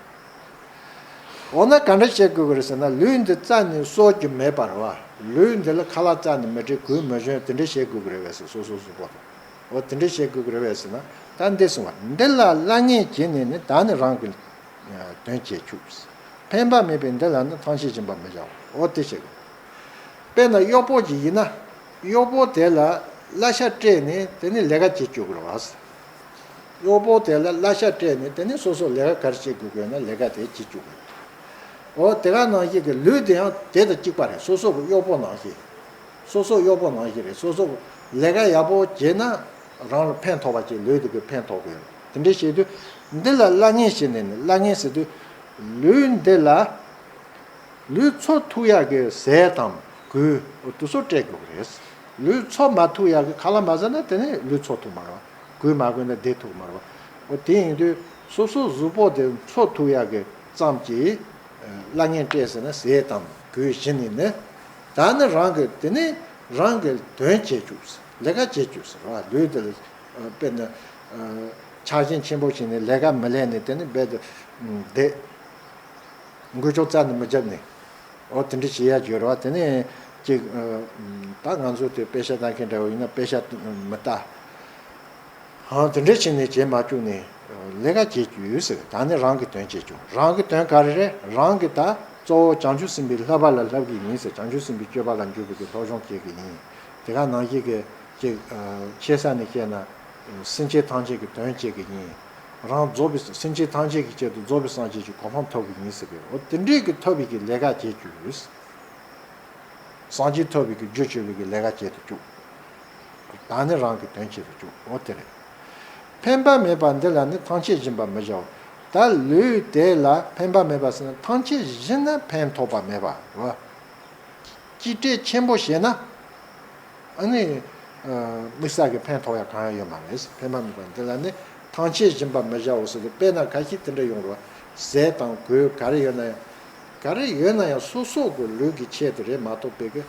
འོ་ན་ག་འདྲ་བྱེད་དགོས་ཀྱི་རེད་ཟེར་ན་ལུས་འདི་རྩ་ནས་གསོ་རྒྱུ་མེད་པ་རེད་བ། ལུས་འདི་ལ་ཁ་ལག་རྩ་ནས་མི་སྤྲད། གོས་མི་གྱོན། དེ་འདྲ་བྱེད་དགོས་ཀྱི་རེད་བས་ཟེར། སོ་སོ་གཟུགས་པོ་དང་། འོ་དེ་འདྲ་བྱེད་དགོས་ཀྱི་རེད་བས་ཟེར་ན་ད་འདི་གསུངས་པ། འདི་ལ་གླ་རྔན་བྱིན་ནས་ནི་བདག་ནི་རང་གི་དོན་བྱེད་ཆུག་ཕན་པ་མེད་པའི་འདི་ལ་ནི་ཐང་ཆད་སྦྱིན་པ་མི་བྱའོ། འོ་དེ་བྱེད་དགོས། དཔེར་ན་གཡོག་པོ་ཅིག་ཡིན་ན་གཡོག་པོ་དེ་ལ་གླ་ཆ་སྤྲད་ནས་དེ་ནི་ལས་ཀ་བྱེད་བཅུག་དགོས་རེད་བ། གཡོག་པོ་དེ་ལ་གླ་ཆ་སྤྲད་ནས་དེ་ནས་སོ་སོ་ལས་ཀ་ག་རེ་བྱེད་དགོས་དགོས་ན་ལས་ཀ་དེ་བྱེད་བཅུག་དགོས། འོ་དེ་ག་ནང་བཞིན་གྱི་ལུས་དེ་ཡང་དེ་དང་གཅིག་པ་རེད། སོ་སོ་གི་གཡོག་པོ་ནང་བཞིན། སོ་སོ་གཡོག་པོ་ནང་བཞིན་རེད། སོ་སོ་གི་ལས་ཀ་ཡག་པོ་བྱས་ན་རང་ལ་ཕན་ཐོགས་པ་ཅིག་ལུས་དེ་གི་ཕན་ཐོགས་དགོས། དེ་འདྲ་བྱེད་དུས་འདི་ལ་གླ་རྔན་བྱིན་ནས་ནི། གླ་རྔན་ཟེར་དུས་ལུས་འདི་ལ། ལུས་འཚོ་ཐུབ་ཡག་གི་ཟས་དང་གོས་འོ་དེ་ཚོ་སྤྲད་དགོས་ཀྱི་རེད། ལུས་འཚོ་མ་ཐུབ་ཡག་གི་ཁ་ལག་མ་ཟ་ན་དེ་ནས་ལུས་འཚོ་ཐུབ་མ་རེད་བ། གོས་མ་གོན་ན་བསྡད་ཐུབ་མ་རེད་བ། འོ་དེ་ཡིན་དུས་སོ་སོ་གཟུགས་པོ་དེ་འཚོ་ཐུབ་ཡག་གི་ཙམ་གྱི་གླ་རྔན་སྤྲད་ཟེར་ན་ཟས་དང་གོས་བྱིན་ནས་ནི། ད་ནི་རང་གི་དེ་ནས་རང་གི་དོན་བྱེད་བཅུག་ཟེར། ལས་ཀ་བྱེད་བཅུག་ཟེར་བ། ལུས་དེ་ལ་དཔེར་ན་ཆགས་ཞེན་ཆེན་པོ་བྱས་ནས་ལས་ཀ་མི་ལས་ནས་དེ་ནི་རྦད་དེ་བསྡད། འགུལ་སྐྱོད་རྩ་ནས་མི་བརྒྱབ་ནས། འོ་དེ་འདྲ་བྱེད་ཡ་ཡོད་རེད་བ། དེ་ནས་ཅིག་ད་ང་ཚོ་དེ་པེ་ཤ་ལྟ་མཁན་འདྲ་བོ་ཡིན་ན་པེ་ཤ་མི་ལྟ། ཧང་དེ་འདྲ་བྱས་ནས་བྱེད་མ་བཅུག་ནས་ ལས་ཀ་བྱེད་རྒྱུ་ཡོད་ཟེར། ད་ནི་རང་གི་དོན་བྱེད་རྒྱུ། རང་གི་དོན་ག་རེ་རེད། རང་གི་ད་གཙོ་བོ་བྱང་ཆུབ་སེམས་དཔའི་བསླབ་པ་ལ་བསླབ་གི་ཡིན་ཟེར། བྱང་ཆུབ་སེམས་དཔའི་སྤྱོད་པ་ལ་འཇུག་པའི་གི་སློབ་སྦྱོང་བྱེད་གི་ཡིན། དེ་ག་ནང་བཞིན་གི་ཅིག་ཆེ་ས་ནས་བཤད་ན་སེམས་ཅན་ཐམས་ཅད་ཀྱི་དོན་བྱེད་གི་ཡིན། རང་རྫོགས་པའི་སེམས་ཅན་ཐམས་ཅད་ཀྱི་ཆེད་དུ་རྫོགས་པའི་སངས་རྒྱས་ཀྱི་གོ་འཕང་ཐོབ་གི་ཡིན་ཟེར་གི། འོ་དེ་འདྲའི་གི་ཐོབ་པའི་གི་ལས་ཀ་བྱེད་རྒྱུ་ཡོད། སངས་རྒྱས་ཐོབ་པའི་གི་རྒྱུ་བྱེད་པའི་གི་ལས་ཀ་བྱེད་དུ་བཅུག་ད་ནི་རང་གི་དོན་བྱེད་དུ་བཅུག་འོ་དེ་རེད། ཕན་པ་མེད་པ་འདི་ལ་ནི་ཐམས་ཅད་སྦྱིན་པར་མི་བྱའོ། ད་ལུས་དེ་ལ་ཕན་པ་མེད་པ་ཟེར་ན་ཐམས་ཅད་སྦྱིན་ན་ཕན་ཐོགས་པ་མེད་པ་རེད། གཅེས་སྤྲས་ཆེན་པོ་བྱས་ན། ཨ་ནི། དམིགས་བསལ་གྱི་ཕན་ཐོགས་ཡ་གང་ཡང་ཡོད་མ་རེད། ཕན་པ་མེད་པ་འདི་ལ་ནི་ཐམས་ཅད་སྦྱིན་པར་མི་བྱའོ་ཟེར་ཏེ། དཔེར་ན་ཁ་ཤས་དེ་འདྲ་ཡོང་རོགས། ཟས་དང་གོས་ག་རེ་ཡོད་ན་ཡང་། ག་རེ་ཡོད་ན་ཡང་སོ་སོ་གི་ལུས་ཀྱི་ཆེད་དུ་རེད་མ་གཏོགས་པའི་གི་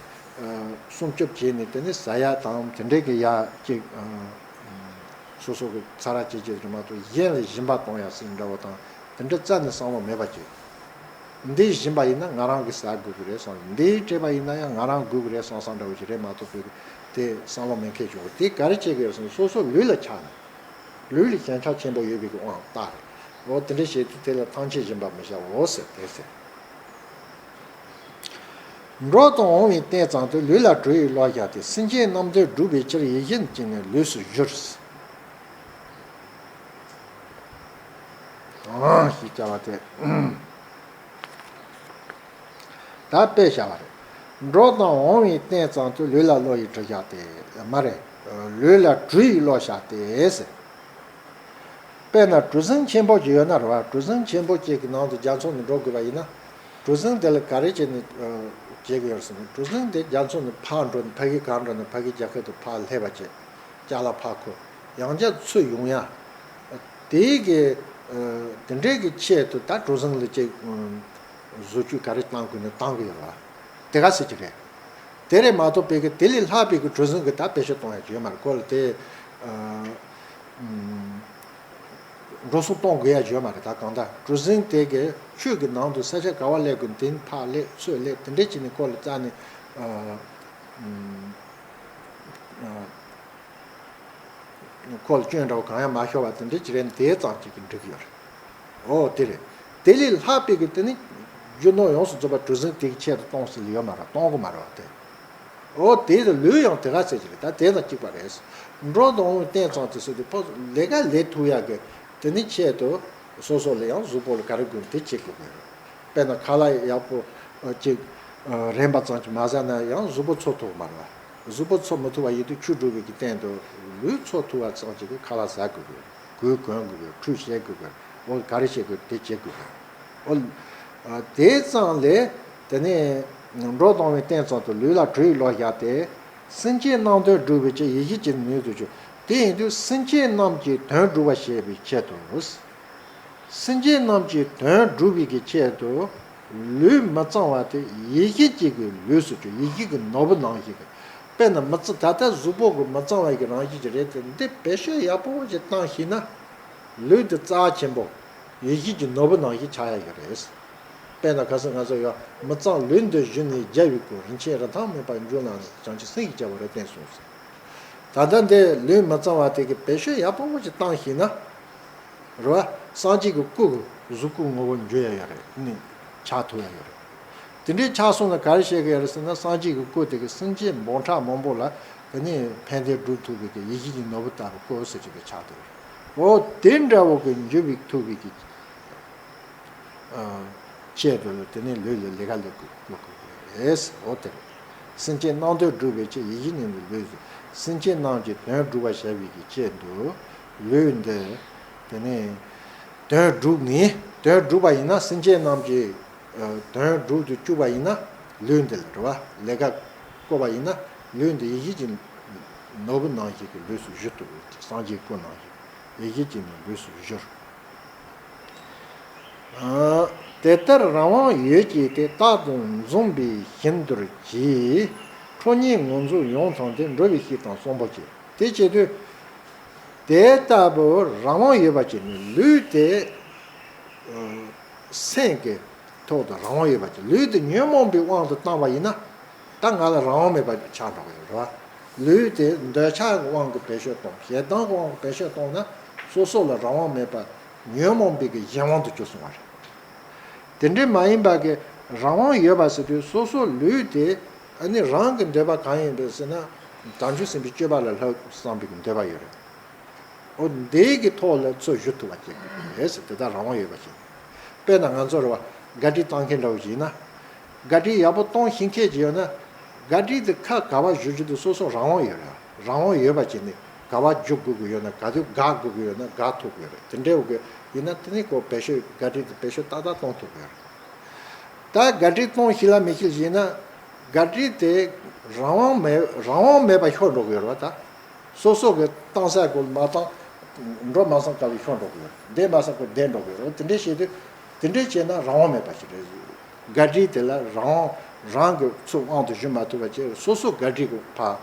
སྲུང་སྐྱོབ་བྱས་ནས་དེ་ནི་ཟ་ཡ་དང་དེ་འདྲའི་གི་ཡ་གཅིག་སོ་སོ་གི་ཚ་ར་བྱེད་ཀྱི་རེད་མ་གཏོགས་གཞན་ལ་སྦྱིན་པ་གཏོང་ཡ་ཟེར་འདྲ་བོ་དང་དེ་འདྲ་རྩ་ནས་བསམ་བློ་མེད་པ་བྱེད། འདི་སྦྱིན་པ་ཡིན་ན་ང་རང་གིས་ཟ་དགོས་ཀྱི་རེད་བསམ། འདི་སྤྲད་པ་ཡིན་ན་ཡང་ང་རང་དགོས་ཀྱི་རེད་བསམ་བསམ་འདྲ་བོ་ཞིག་རེད་མ་གཏོགས་པའི་དེ་བསམ་བློ་མེད་མཁན་བྱུང་བ་དེ་ག་རེ་བྱེད་ཀྱི་ཡོད་ཟེར་ན་སོ་སོ་ལུས་ལ་ཆགས་ནས། ལུས་ལ་ཞེན་ཆགས་ཆེན་པོ་ཡོད་པའི་དབང་རྟགས་རེད། འོ་དེ་འདྲ་བྱེད་དུས་དེ་ལ་ཐམས་ཅད་སྦྱིན་པར་མི་བྱའོ་ཟེར་དེ་ཟེར། འགྲོ་དང་འོང་བའི་རྟེན་ཙམ་དུ་ལུས་ལ་གྲོ་ཡི་བློ་བཞག་སྟེ། སེམས་ཅན་རྣམས་དོན་བསྒྲུབ་པའི་ཕྱིར་ཡིད་བཞིན་གྱིས་ནི་ལུས་སུ་བཞུར། ཨང་ཞེས་བྱ་བ་སྟེ། ད་དཔེ་བྱ་བ་རེད། འགྲོ་དང་འོང་བའི་རྟེན་ཙམ་དུ་ལུས་ལ་བློ་ཡི་གྲོ་བཞག་སྟེ། མ་རེད། ལུས་ལ་གྲོ་ཡི་བློ་བཞག་སྟེ་ཟེར། དཔེར་ན་གྲུ་གཟིངས་ཆེན་པོ་ཅིག་ཡོད་ན་རེད་བ། གྲུ་གཟིངས་ཆེན་པོ་ཅིག་གི་ནང་དུ་རྒྱ་མཚོ་ནས་འགྲོ་དགོས་པ་ཡིན་ན། གྲུ་གཟིངས་དེ་ལ་ག་རེ་བྱས་ནས་བྱེད་དགོས་ཡོད་ཟེར་ན། གྲུ་གཟིངས་དེ་རྒྱ་མཚོ་ནས་ཕར་འགྲོ་ནས་ཕ་གི་གར་འགྲོ་ནས་ཕ་གི་རྒྱལ་ཁབ་ཏུ་ཕར་སླེབས་པ་བྱས། ཅ་ལག་ཕར་འཁོར། ཡང་བསྐྱར་ཚུར་ཡོང་ཡ། དེའི་གི་དེ་འདྲའི་གི་ཆེད་དུ་ད་གྲུ་གཟིངས་ལ་ཅིག་བཟོ་བཅོས་ག་རེ་བཏང་དགོས་ན་བཏང་གི་ཡོད་རེད་བ། དེ་ག་ཟེར་གྱི་རེད། དེ་རེད་མ་གཏོགས་པའི་གི་དེ་ལས་ལྷག་པའི་གི་གྲུ་གཟིངས་གི་ད་བེད་སྤྱོད་གཏོང་ཡ་ཡོད་མ་རེད། ཁོ་ལ་དེ་འགྲོ་སོང་གཏོང་དགོས་ཡ་ཡོད་མ་རེད། ད་གང་ལྟར་གྲུ་གཟིངས་དེ་གི་ཆུ་གི་ནང་དུ་ས་ཆ་ག་བ་སླེབས་དགོས་དེ་ཕར་སླེབས་ཚུར་སླེབས་དེ་འདྲས་བྱས་ནས་ཁོ་ལ་རྩ་ནས། ཁོ་ལ་སྐྱོན་འདྲ་བོ་གང་ཡང་མ་ཤོར་བ་དེ་འདྲ་ཅིག་རེད། དེ་ཙམ་ཅིག་གིས་འགྲིག་གི་ཡོད་རེད། ཨོ་དེ་རེད། དེ་ལས་ལྷག་པའི་གི་དེ་ནི་རྒྱུ་ནོར་ཡོངས་སུ་རྫོགས་པ་གྲུ་གཟིངས་དེ་གི་ཆེད་དུ་གཏོང་སྲིད་ལ་ཡོད་མ་རེད། གཏོང་གི་མ་རེད་བ་དེ། ཨོ་དེ་ལ་ལུས་ཡང་དེ་ག་ཟེར་གྱི་རེད། ད་དེ་དང་གཅིག་པ་རེད། འགྲོ་དང་འོང་བའི་རྟེན་ཙམ་དུ་ཟེར་དུས་ཕོ་ལས་ཀ་ལས་ཐུབ་ཡག་གི་དེ་ནི་ཆེད་དུ་སོ་སོ་ལ་ཡང་གཟུགས་པོ་ལ་ག་རེ་དགོས་དེ་བྱེད་དགོས་ཀྱི་རེད། དཔེར་ན་ཁ་ལག་ཡག་པོ་ཅིག་རན་པ་ཙམ་ཅིག་མ་ཟ་ན་ཡང་གཟུགས་པོ་འཚོ་ཐུབ་མ་རེད་བ། གཟུགས་པོ་འཚོ་མི་ཐུབ་པ་ཡིན་དུས་ཆུ་འགྲོ་བའི་གི་སྟེང་དུ་ལུས་འཚོ་ཐུབ་པ་ཙམ་ཅིག་གི་ཁ་ལག་ཟ་དགོས་དགོས། གོས་གོན་དགོས་དགོས། ཁྲུས་བྱེད་དགོས་དགོས། འོ་ག་རེ་བྱེད་དགོས་དེ་བྱེད་དགོས་དགོས། འོ་དེ་ཙམ་ལས་དེ་ནས་འགྲོ་དང་འོང་བའི་རྟེན་ཙམ་དུ་ལུས་ལ་གྲོ་ཡི་བློ་བཞག་སྟེ། སེམས་ཅན་རྣམས་དོན་བསྒྲུབ་པའི་ཕྱིར་ཡིད་བཞིན་གྱིས་ནི་ལུས་སུ་བཞུར། དེ་ཡིན་དུས་སེམས་ཅན་རྣམས་ཀྱི་དོན་བསྒྲུབ་པར་བྱེད་པའི་ཆེད་དུ། སེམས་ཅན་རྣམས་ཀྱི་དོན་བསྒྲུབ་པའི་གི་ཆེད་དུ་ལུས་མི་གཙང་བ་དེ་ཡིད་བཞིན་གྱི་གི་ལུས་སུ་གྱུར། ཡིད་བཞིན་གྱི་ནོར་བུ་ནང་བཞིན་གྱི། དཔེར་ན་མི་གཙང་ད་ལྟ་གཟུགས་པོ་གི་མི་གཙང་བའི་གི་རང་བཞིན་གྱི་རེད་དེ། འདི་བེད་སྤྱོད་ཡག་པོ་ཞིག་བཏང་ཤེས་ན་ལུས་འདི་རྩ་ཆེན་པོ་ཡིད་བཞིན་གྱི་ནོར་བུ་ནང་བཞིན་ཆགས་ཡ་ཡོད་རེད། དཔེར་ན་ཁ་སང་ང་ཚོ་ཡོད། མི་གཙང་ལུས་འདི་བཞིན་ནི་རྒྱལ་བའི་སྐུ། རིན་ཆེན་རིན་ཐང་མེད་པར་འབྱུང་ལ་ནི། བྱང་ཆུབ་སེམས་ཀྱི་རྒྱལ་པོ་རབ་བརྟན་གསུངས་སོ། ད་ལྟ་འདི་ལུས་མི་གཙང་བ་དེ་གི་བེད་སྤྱོད་ཡག་པོ་ཞིག་བཏང་ཤེས་ན། རེད་བ། སངས་རྒྱས་ཀྱི་སྐུ་གི་གཟུགས་སྐུ་ངོ་བོ་འགྱུར་ཡ་ཡོད་རེད། ནི་ཆགས་ཐུབ་ཡ་ཡོད་རེད། དེ་འདྲའི་ཆགས་སོང་ན་ག་རེ་བྱེད་ཀྱི་ཡོད་རེད་ཟེར་ན། སངས་རྒྱས་ཀྱི་སྐུ་དེ་གི་སེམས་ཅན་འབུམ་ཕྲག་མང་པོ་ལ་དེ་ནི་ཕན་བདེ་སྒྲུབ་ཐུབ་པའི་གི་ཡིད་བཞིན་གྱི་ནོར་བུ་ལྟ་བུ་སྐུ་ཟེར་གྱི་གི་ཆགས་ཐུབ་རེད། འོ་དེ་འདྲ་བོ་གི་འགྱུར་བའི་ཐུབ་པའི་གི་ཆེད་དུ་དེ་ནས་ལུས་ལ་ལས་ཀ་ལས་དགོས་དགོས་ཀྱི་རེད། འོ་དེ་རེད། སེམས་ཅན་རྣམས་དོན་བསྒྲུབ་པའི་ཕྱིར་ཡིད་བཞིན་ནི་ལུས་སུ། སེམས་ཅན་རྣམས་ཀྱི་དོན་བསྒྲུབ་པར་བྱ་བའི་གི་ཆེད་དུ་ལུས་འདི་དེ་ནས་དོན་བསྒྲུབ་ནི། དོན་བསྒྲུབ་པ་ཡིན་ན་སེམས་ཅན་རྣམས་ཀྱི་དོན་སྒྲུབ་ཏུ་བཅུག་པ་ཡིན་ན་ལུས་འདི་ལ་རེད་བ། ལས་ཀ་བཀོལ་བ་ཡིན་ན་ལུས་འདི་ཡིད་བཞིན་གྱི་ནོར་བུ་ནང་བཞིན་གྱི་ལུས་སུ་བཞུར་ཐུབ། སངས་རྒྱས་སྐུ་ནང་བཞིན་ཡིད་བཞིན་གྱི་ནི་ལུས་སུ་བཞུར། དེ་ལྟར་རང་དབང་ཡོད་ཀྱི་དེ། རྟག་ཏུ་འཛུམ་པའི་བཞིན་དུ་གྱིས། ཁྲོ་གཉེར་ངོ་མཚར་ཡོངས་ཐང་སྟེ། འགྲོ་བའི་ཤེས་དང་གསོན་པོ་སྐྱེ། དེ་བྱེད་དུས་དེ་ལྟ་བུ་རང་དབང་ཡོད་པ་ཅིག་ནི་ལུས་དེ་སེམས་ཀྱི་ཐོག་ཏུ་རང་དབང་ཡོད་པ་ཅིག་ལུས་དེ་ཉོན་མོངས་པའི་དབང་དུ་བཏང་བ་ཡིན་ན། ད་ང་ལ་རང་དབང་མེད་པ་ཆགས་འགྲོ་གི་ཡོད་རེད་བ། ལུས་དེ་འདོད་ཆགས་ཀྱི་དབང་གིས་བེད་སྤྱོད་གཏོང་། ཞེ་སྡང་གི་དབང་གིས་བེད་སྤྱོད་གཏོང་ན་ སོ་སོ་ལ་རང་དབང་མེད་པ་ཉོན་མོངས་པའི་གི་གཞན་དབང་དུ་གྱུར་སོང་བ་རེད། དེ་འདྲའི་མ་ཡིན་པ་གི་རང་དབང་ཡོད་པ་ཟེར་དུས་སོ་སོ་ལུས་དེ་ཨ་ནི་རང་གི་འདོད་པ་གང་ཡིན་པས་ཟེར་ན། བྱང་ཆུབ་སེམས་དཔའི་སྤྱོད་པ་ལ་ལྷག་བསམ་པའི་གི་འདོད་པ་ཡོད་རེད། འོ་འདི་གི་ཐོག་ལ་ཚུར་ཞུ་ཐུབ་པ་བྱེད་དགོས་རེད་ཟེར། དེ་དག་རང་དབང་ཡོད་པ་ཞིག་དཔེར་ན་ང་ཚོ་རེད་བ། ག་ཌི་བཏང་མཁན་འདྲ་བོ་ཞིག་ཡིན་ན། ག་ཌི་ཡག་པོ་གཏོང་ཤེས་མཁན་ཅིག་ཡོད་ན། ག་ཌི་དེ་ཁ་ག་བ་བཞུར་རྒྱུ་དེ་སོ་སོ་རང་དབང་ཡོད་རེད། རང་དབང་ཡོད་པ་བྱས་ནས་ག་བ་རྒྱུག་དགོས་ཀྱི་ཡོད་ན། ག་དུས་འགག་དགོས་ཀྱི་ཡོད་ན་འགག་ཐུབ་ཀྱི་ཡོད་རེད། དེ་འདྲའི་འོག་གི་ཡིན་ན་དེ་ནི་ཁོ་བེད་སྤྱོད་ག་ཌི་དེ་བེད་སྤྱོད་ཏག་ཏག་གཏོང་ཐུབ་ཀྱི་ཡོད་རེད། ད་ག་ཌི་གཏོང་ཤེས་ལ་མི་ཤེས་ཡིན་ན། ག་ཌི་དེ་རང་དབང་མེད་རང་དབང་མེད་པ་ཤོར་འགྲོ་གི་ཡོད་རེད་བ། ད་སོ་སོ་གི་བཏང་ས་གོ་མ་བཏང་། འགྲོ་མ་སོང་སྐབས་ཤོར་འགྲོ་གི་ཡོད་རེད། བསྡད་མ་སོང་གོ་བསྡད་འགྲོ་གི་ཡོད་རེད། དེ་འདྲས་བྱས་དུས་དེ་འདྲས་བྱས་ན་རང་དབང་མེད་པ་ཞིག་རེད། ག་ཌི་དེ་ལ་རང་དབང་རང་གི་ཚུར་དབང་དུ་བཞུ་མ་ཐུབ་པ་བྱས། སོ་སོ་ག་ཌི་གི་ཕར་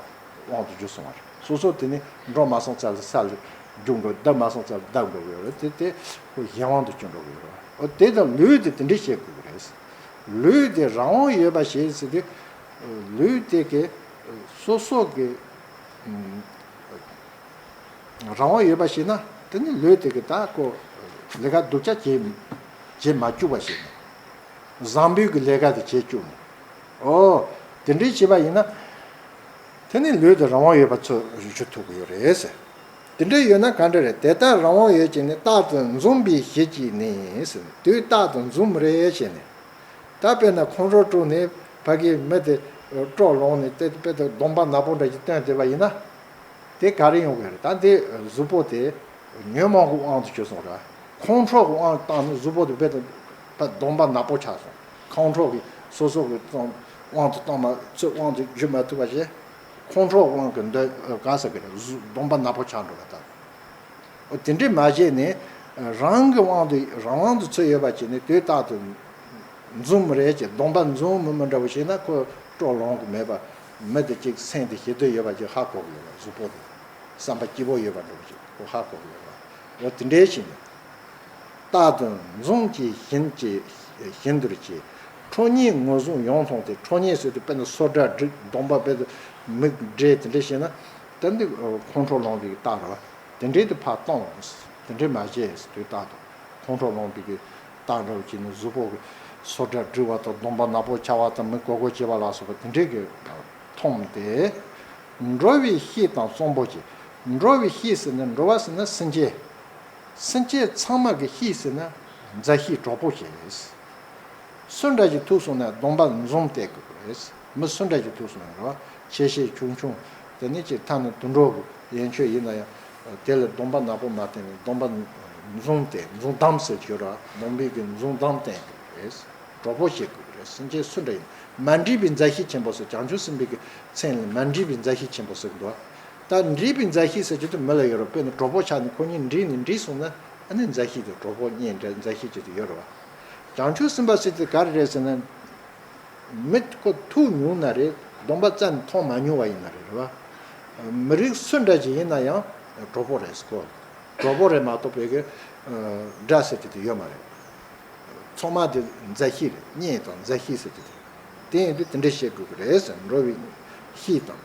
དབང་དུ་བསྒྱུར་སོང་བ་རེད། སོ་སོ་དེ་ནི་འགྲོ་མ་སོང་ཙམ་ལ་ས་ལ་རྒྱུག་འགྲོ། བརྡབ་མ་སོང་ཙམ་ལ་བརྡབ་འགྲོ་གི་ཡོད་རེད། དེ་དེ་ཁོ་གཞན་དབང་དུ་གྱུར་འགྲོ་གི་ཡོད་རེད། འོ་དེ་དང་ལུས་དེ་དེ་འདྲས་བྱེད་དགོས་ཀྱི་རེད། ལུས་དེ་རང་དབང་ཡོད་པ་ཞིག་ཟེར་དུས། ལུས་དེ་གི་སོ་སོ་གི་རང་དབང་ཡོད་པ་ཞིག་ན། དེ་ནི་ལུས་དེ་གི་ད་ཁོ་ལས་ཀ་སྡུག་ཅག་བྱེད་བྱེད་མ་བཅུག་པ་ཞིག་ན། བཟང་པོའི་གི་ལས་ཀ་དེ་བྱེད་བཅུག་ནས། ཨོ། དེ་འདྲའི་བྱས་པ་ཡིན་ན། དེ་ནི་ལུས་དེ་རང་དབང་ཡོད་པ་ཚོ་ཞུ་ཐུབ་ཀྱི་ཡོད་རེད་ཟེར། དེ་འདྲ་ཡོད་ན་ག་འདྲ་རེད། དེ་ལྟར་རང་དབང་ཡོད་ཅེ་ནི། རྟག་ཏུ་འཛུམ་པའི་གཞི་གཅིག་ནི་ཟེར། དུས་རྟག་ཏུ་འཛུམ་རེ་བྱས་ནས། ད་དཔེར་ན་ཁོང་ཁྲོ་དཀྲུགས་ནས་ཕ་གིའི་མི་དེ་དཀྲོག་ལངས་ནས་དེ་དཔེ་དེ་གདོང་པ་ནག་པོ་འདྲ་ཞིག་བསྟན་བསྡད་པ་ཡིན་ན། དེ་ག་རེ་ཡོང་གི་རེད། ད་འདི་གཟུགས་པོ་དེ་ཉོན་མོངས་ཀྱི་དབང་དུ་གྱུར་སོང་ར། ཁོང་ཁྲོ་གི་དབང་དུ་བཏང་ནས་གཟུགས་པོ་དེ་དཔེ་དེ་ཕར་གདོང་པ་ནག་པོ་ཆགས་སོང་། ཁོང་ཁྲོ་གི་སོ་སོ་གི་དབང་དུ་བཏང་མ་ཚུར་དབང་དུ་བསྒྱུར་མ་ཐུབ་པ་བྱས། ཁོང་ཁྲོ་དབང་གི་འདོད་ག་ཟེར་གི་རེད། གཟུགས་གདོང་པ་ནག་པོ་ཆགས་འགྲོ་བ་དང་། འོ་དེ་འདྲས་མ་བྱས་ནས་རང་གི་དབང་དུ་རང་དབང་དུ་ཚུར་ཡོད་པ་བྱས་ནས་དུས་རྟག་ཏུ་འཛུམ་རེ་བྱས། གདོང་པ་འཛུམ་མི་མི་འདྲ་བོ་བྱས་ན་ཁོ་དཀྲོག་ལངས་གི་མེད་པ། མི་དེ་གཅིག་སེམས་དེ་ཞེ་འདོད་ཡོད་པ་ཅིག་ཧ་གོ་གི་ཡོད་པ། གཟུགས་པོ་དེ་བསམ་པ་སྐྱིད་པོ་ཡོད་པ་འདྲ་བོ་ཅིག་ཁོ་ཧ་གོ་གི་ཡོད་པ། འོ་དེ་འདྲས་བྱས་ནས། རྟག་ཏུ་འཛུམ་གྱིས་བཞིན་གྱི་བཞིན་དུ་བྱེད། ཁྲོ་གཉེར་ངོས་བཟུང་ཡོངས་མཐོང་སྟེ། ཁྲོ་གཉེར་ཟེར་དུས་དཔེར་ན་སོ་སྒྲ་སྒྲིག་གདོང་པ་དཔེ་དེ་མིག་བགྲད་དེ་འདྲ་བྱས་ན། དེ་འདི་ཁོང་ཁྲོ་ལངས་པའི་རྟགས་རེད་བ། དེ་འདྲའི་དེ་ཕར་གཏོང་། དེ་འདྲའི་མ་བྱས་དུས་རྟག་ཏུ་ཁོང་ཁྲོ་ལངས་པའི་གི་རྟགས་འདྲ་བོ་བྱས་ནས་གཟུགས་པོ་གི་སོ་སྒྲ་སྒྲིག་པ་དང་གདོང་པ་ནག་པོ་ཆགས་པ་དང་མིག་ཀོ་ཀོ་བྱེད་པ་ལ་སོགས་པ་དེ་འདྲའི་གི་མཐོང་སྟེ། འགྲོ་བའི་ཤེས་དང་གསོང་པོ་བྱེད། འགྲོ་བའི་ཤེས་ཟེར་ན་འགྲོ་བ་ཟེར་ན་སེམས་ཅན། སེམས་ཅན་ཚང་མ་གི་ཤེས་ཟེར་ན་མཛའ་བཤེས་གྲོགས་པོ་བྱེད། སུ་འདྲ་ཞིག་ཐུག་སོང་ན་གདོང་པ་འཛུམ་བསྟན་དགོས་རེད། མི་སུ་འདྲ་ཞིག་ཐུག་སོང་ན་རེད་བ། ཆེ་ཆེ་ཆུང་ཆུང་། དེ་ནི་ཅིག་ཐ་ན་དུད་འགྲོ་གི་ཡན་ཆོད་ཡིན་ན་ཡང་། དེ་ལ་གདོང་པ་ནག་པོ་མ་བསྟན་ནས་གདོང་པ་འཛུམ་བསྟན། འཛུམ་མདངས་ཟེར་གྱི་ཡོད་ར། གདོང་པའི་གི་འཛུམ་མདངས་བསྟན་དགོས་རེད། གྲོགས་པོ་བྱེད་དགོས་རེད། སེམས་ཅན་སུ་འདྲ་ཡིན། མ་འདྲིས་པའི་མཛའ་བཤེས་ཆེན་པོ་ཟེར། བྱང་ཆུབ་སེམས་དཔའི་གི་མཚན་ལ་མ་འདྲིས་པའི་མཛའ་བཤེས་ཆེན་པོ་ཟེར་གི་འདུག་ད་འདྲིས་པའི་མཛའ་བཤེས་ཟེར་གྱི་དེ་མི་ལ་ཡོད་ར། དཔེར་ན་གྲོགས་པོ་ཆགས་ནས་ཁོ་གཉིས་འདྲིས་ནས་འདྲིས་སོང་ན། ཨ་ནི་མཛའ་བཤེས་དེ་གྲོགས་པོ་གཉེན་འདྲ་མཛའ་བཤེས་ཅིག་དེ་ཡོད་ར་བ། བྱང་ཆུབ་སེམས་དཔའ་ཟེར་དེ་ག་རེ་རེད་ཟེར་ན། མི་ཁོ་ཐུག་མྱོང་ན་རེད། གདོང་པ་རྩ་ནས་མཐོང་མ་མྱོང་བ་ཡིན་ན་རེད། རེད་བ། མི་རིགས་སུ་འདྲ་ཅིག་ཡིན་ན་ཡང་གྲོགས་པོ་རེད་ཁོ། གྲོགས་པོ་རེད་མ་གཏོགས་བོད་ཀྱི་དགྲ་ཟེར་དེ་དེ་ཡོད་མ་རེད། ཚང་མ་དེ་མཛའ་བཤེས་རེད། གཉེན་དང་མཛའ་བཤེས་ཟེར་དེ་དེ། དེ་ཡིན་དུས་དེ་འདྲ་བཤད་དགོས་ཀྱི་རེད་ཟེར། འགྲོ་བའི་ཤེས་དང་།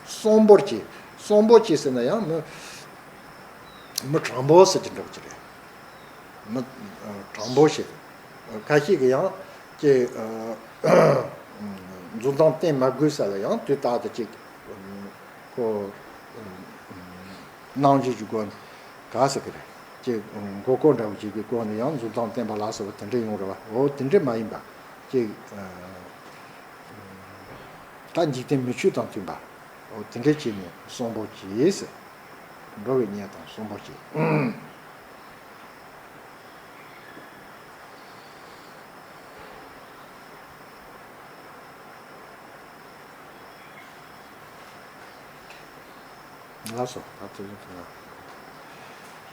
གསོང་པོར་བྱེད། གསོང་པོ་བྱེད་ཟེར་ན་ཡང་མི་མི་དྲང་པོ་ཟེར་གྱི་འདྲ་བོ་ཅིག་རེད། མི་དྲང་པོ་ཞིག་ཁ་ཤས་ཀྱིས་ཡང་ཅིག་འཛུམ་མདངས་བསྟན་མ་དགོས་ས་ལ་ཡང་དུས་རྟག་ཏུ་ཅིག་ཁོ་གནང་བྱེད་ཀྱི་སྒོ་ནས་ག་ཟེར་གི་རེད། ཅིག་མགོ་སྐོར་འདྲ་བོ་ཅིག་གི་སྒོ་ནས་ཡང་འཛུམ་མདངས་བསྟན་པ་ལ་སོགས་པ་དེ་འདྲ་ཡོང་རེད་བ། འོ་དེ་འདྲ་མ་ཡིན་པ་ཅིག་ད་འཇིག་རྟེན་མི་ཆོས་དང་མཐུན་པ། འོ་དེ་འདྲ་བྱས་ནས་གསོང་པོ་བྱེད་ཟེར། འགྲོ་བའི་གཉེན་དང་གསོང་པོ་བྱེད། ལགས་སོ། ད་དེ་རིང་དེ་ན།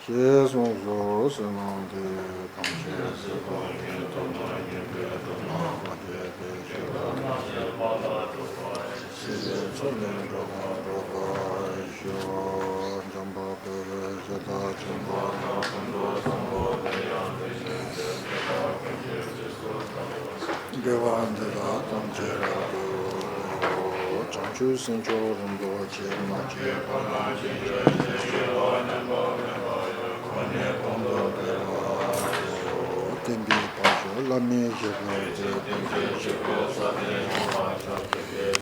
ཞེས་གསུངས་སོ། བསོད་ནམས་འདི་ཡིས་ཐམས་ཅད་གཟིགས་པ་ཉིད། ཐོབ་ནས་ཉེས་པའི་དགྲ་རྣམས་ཕམ་བྱས་ཏེ། སྐྱེ་རྒ་ན་འཆིའི་རྦ་རླབས་འཁྲུགས་པ་ཡི། སྲིད་པའི་མཚོ་ལས་འགྲོ་བ་སྒྲོལ་བར་ཤོག་འཇམ་དཔལ་དཔའ་བོས་ཇི་ལྟར་མཁྱེན་པ་དང་། ཀུན་ཏུ་བཟང་པོ་དེ་ཡང་དེ་བཞིན་ཏེ། དེ་དག་ཀུན་གྱི་རྗེས་སུ་བདག་སློབ་ཅིང་། དགེ་བ་འདི་དག་ཐམས་ཅད་རབ་ཏུ་བསྔོ། བྱང་ཆུབ་སེམས་མཆོག་རིན་པོ་ཆེ། མ་སྐྱེས་པ་རྣམས་སྐྱེ་གྱུར་ཅིག་སྐྱེས་པ་ཉམས་པ་མེད་པ་ཡང་ བསྟན་པའི་དཔལ་འབྱོར་བླ་མེད་ཞབས་ལ་མཛད།